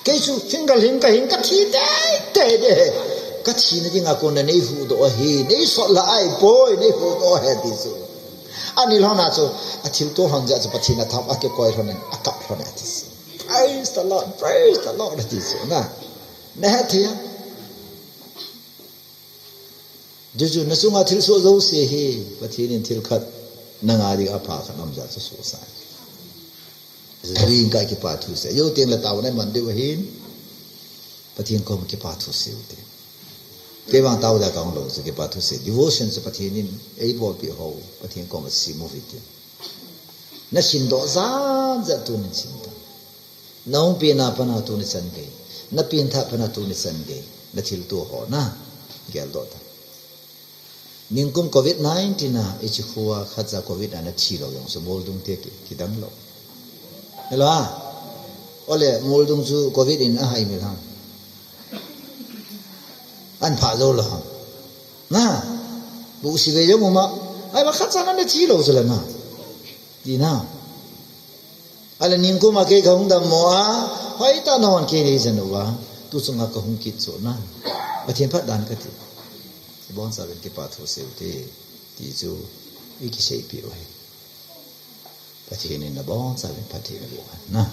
Kei chu finger hing ka hing ka thi te te de. Ka thi na ding a kona nei hu do ahi. Nei sot lha ai poi, nei hu do he ti chu. Ani lhon a chu, a thil to lhon ja chu Pathen a thangvah a kikoi lhon in, a kap lhon a ti chu. Praise the Lord, praise the Lord ti chu na. Na he thei a. Juju, na chunga thil soh jouse hi, Pathen in thil khat, nanga ding a pha khat um ja chu soh sa. Zui in ka kipa thu se. Yo teng le tao na man deu hin, Pathen kom kipa thu se u te. Kei vang tao da ka hung lo chu kipa thu se. Devotion chu Pathen in ei bolpi ho, Pathen kom a sim u vi te. Na sin do zan zan tu min sin ta. Na hung pi na pa na tu ni chan gei. Na pin tha pa na tu ni chan gei. Na thil tu ho na. Gel do ta. Ningkum covid nineteen a, i chi khua khat za covid a na thi lo jong, so mol dung te ki, ki dang lo. Hello a? Ole, mol dung chu covid in a hai mi ham. An pha zo lo ham. Na? Huhsi ve jong uma. Ai, ba khat cha na ne thi lo chu la na. Ti na. Ale ningkum a kei ka hung dammo a. Hoi ta non kei nei jan uva. Tu chunga ka hung kit chu na. Pathen phat dan ka ti. Ibon sa ven kipa thu seu te. Ti chu. I kisei pi u hi. Pathen in nabon sa ven phat thei na bo na.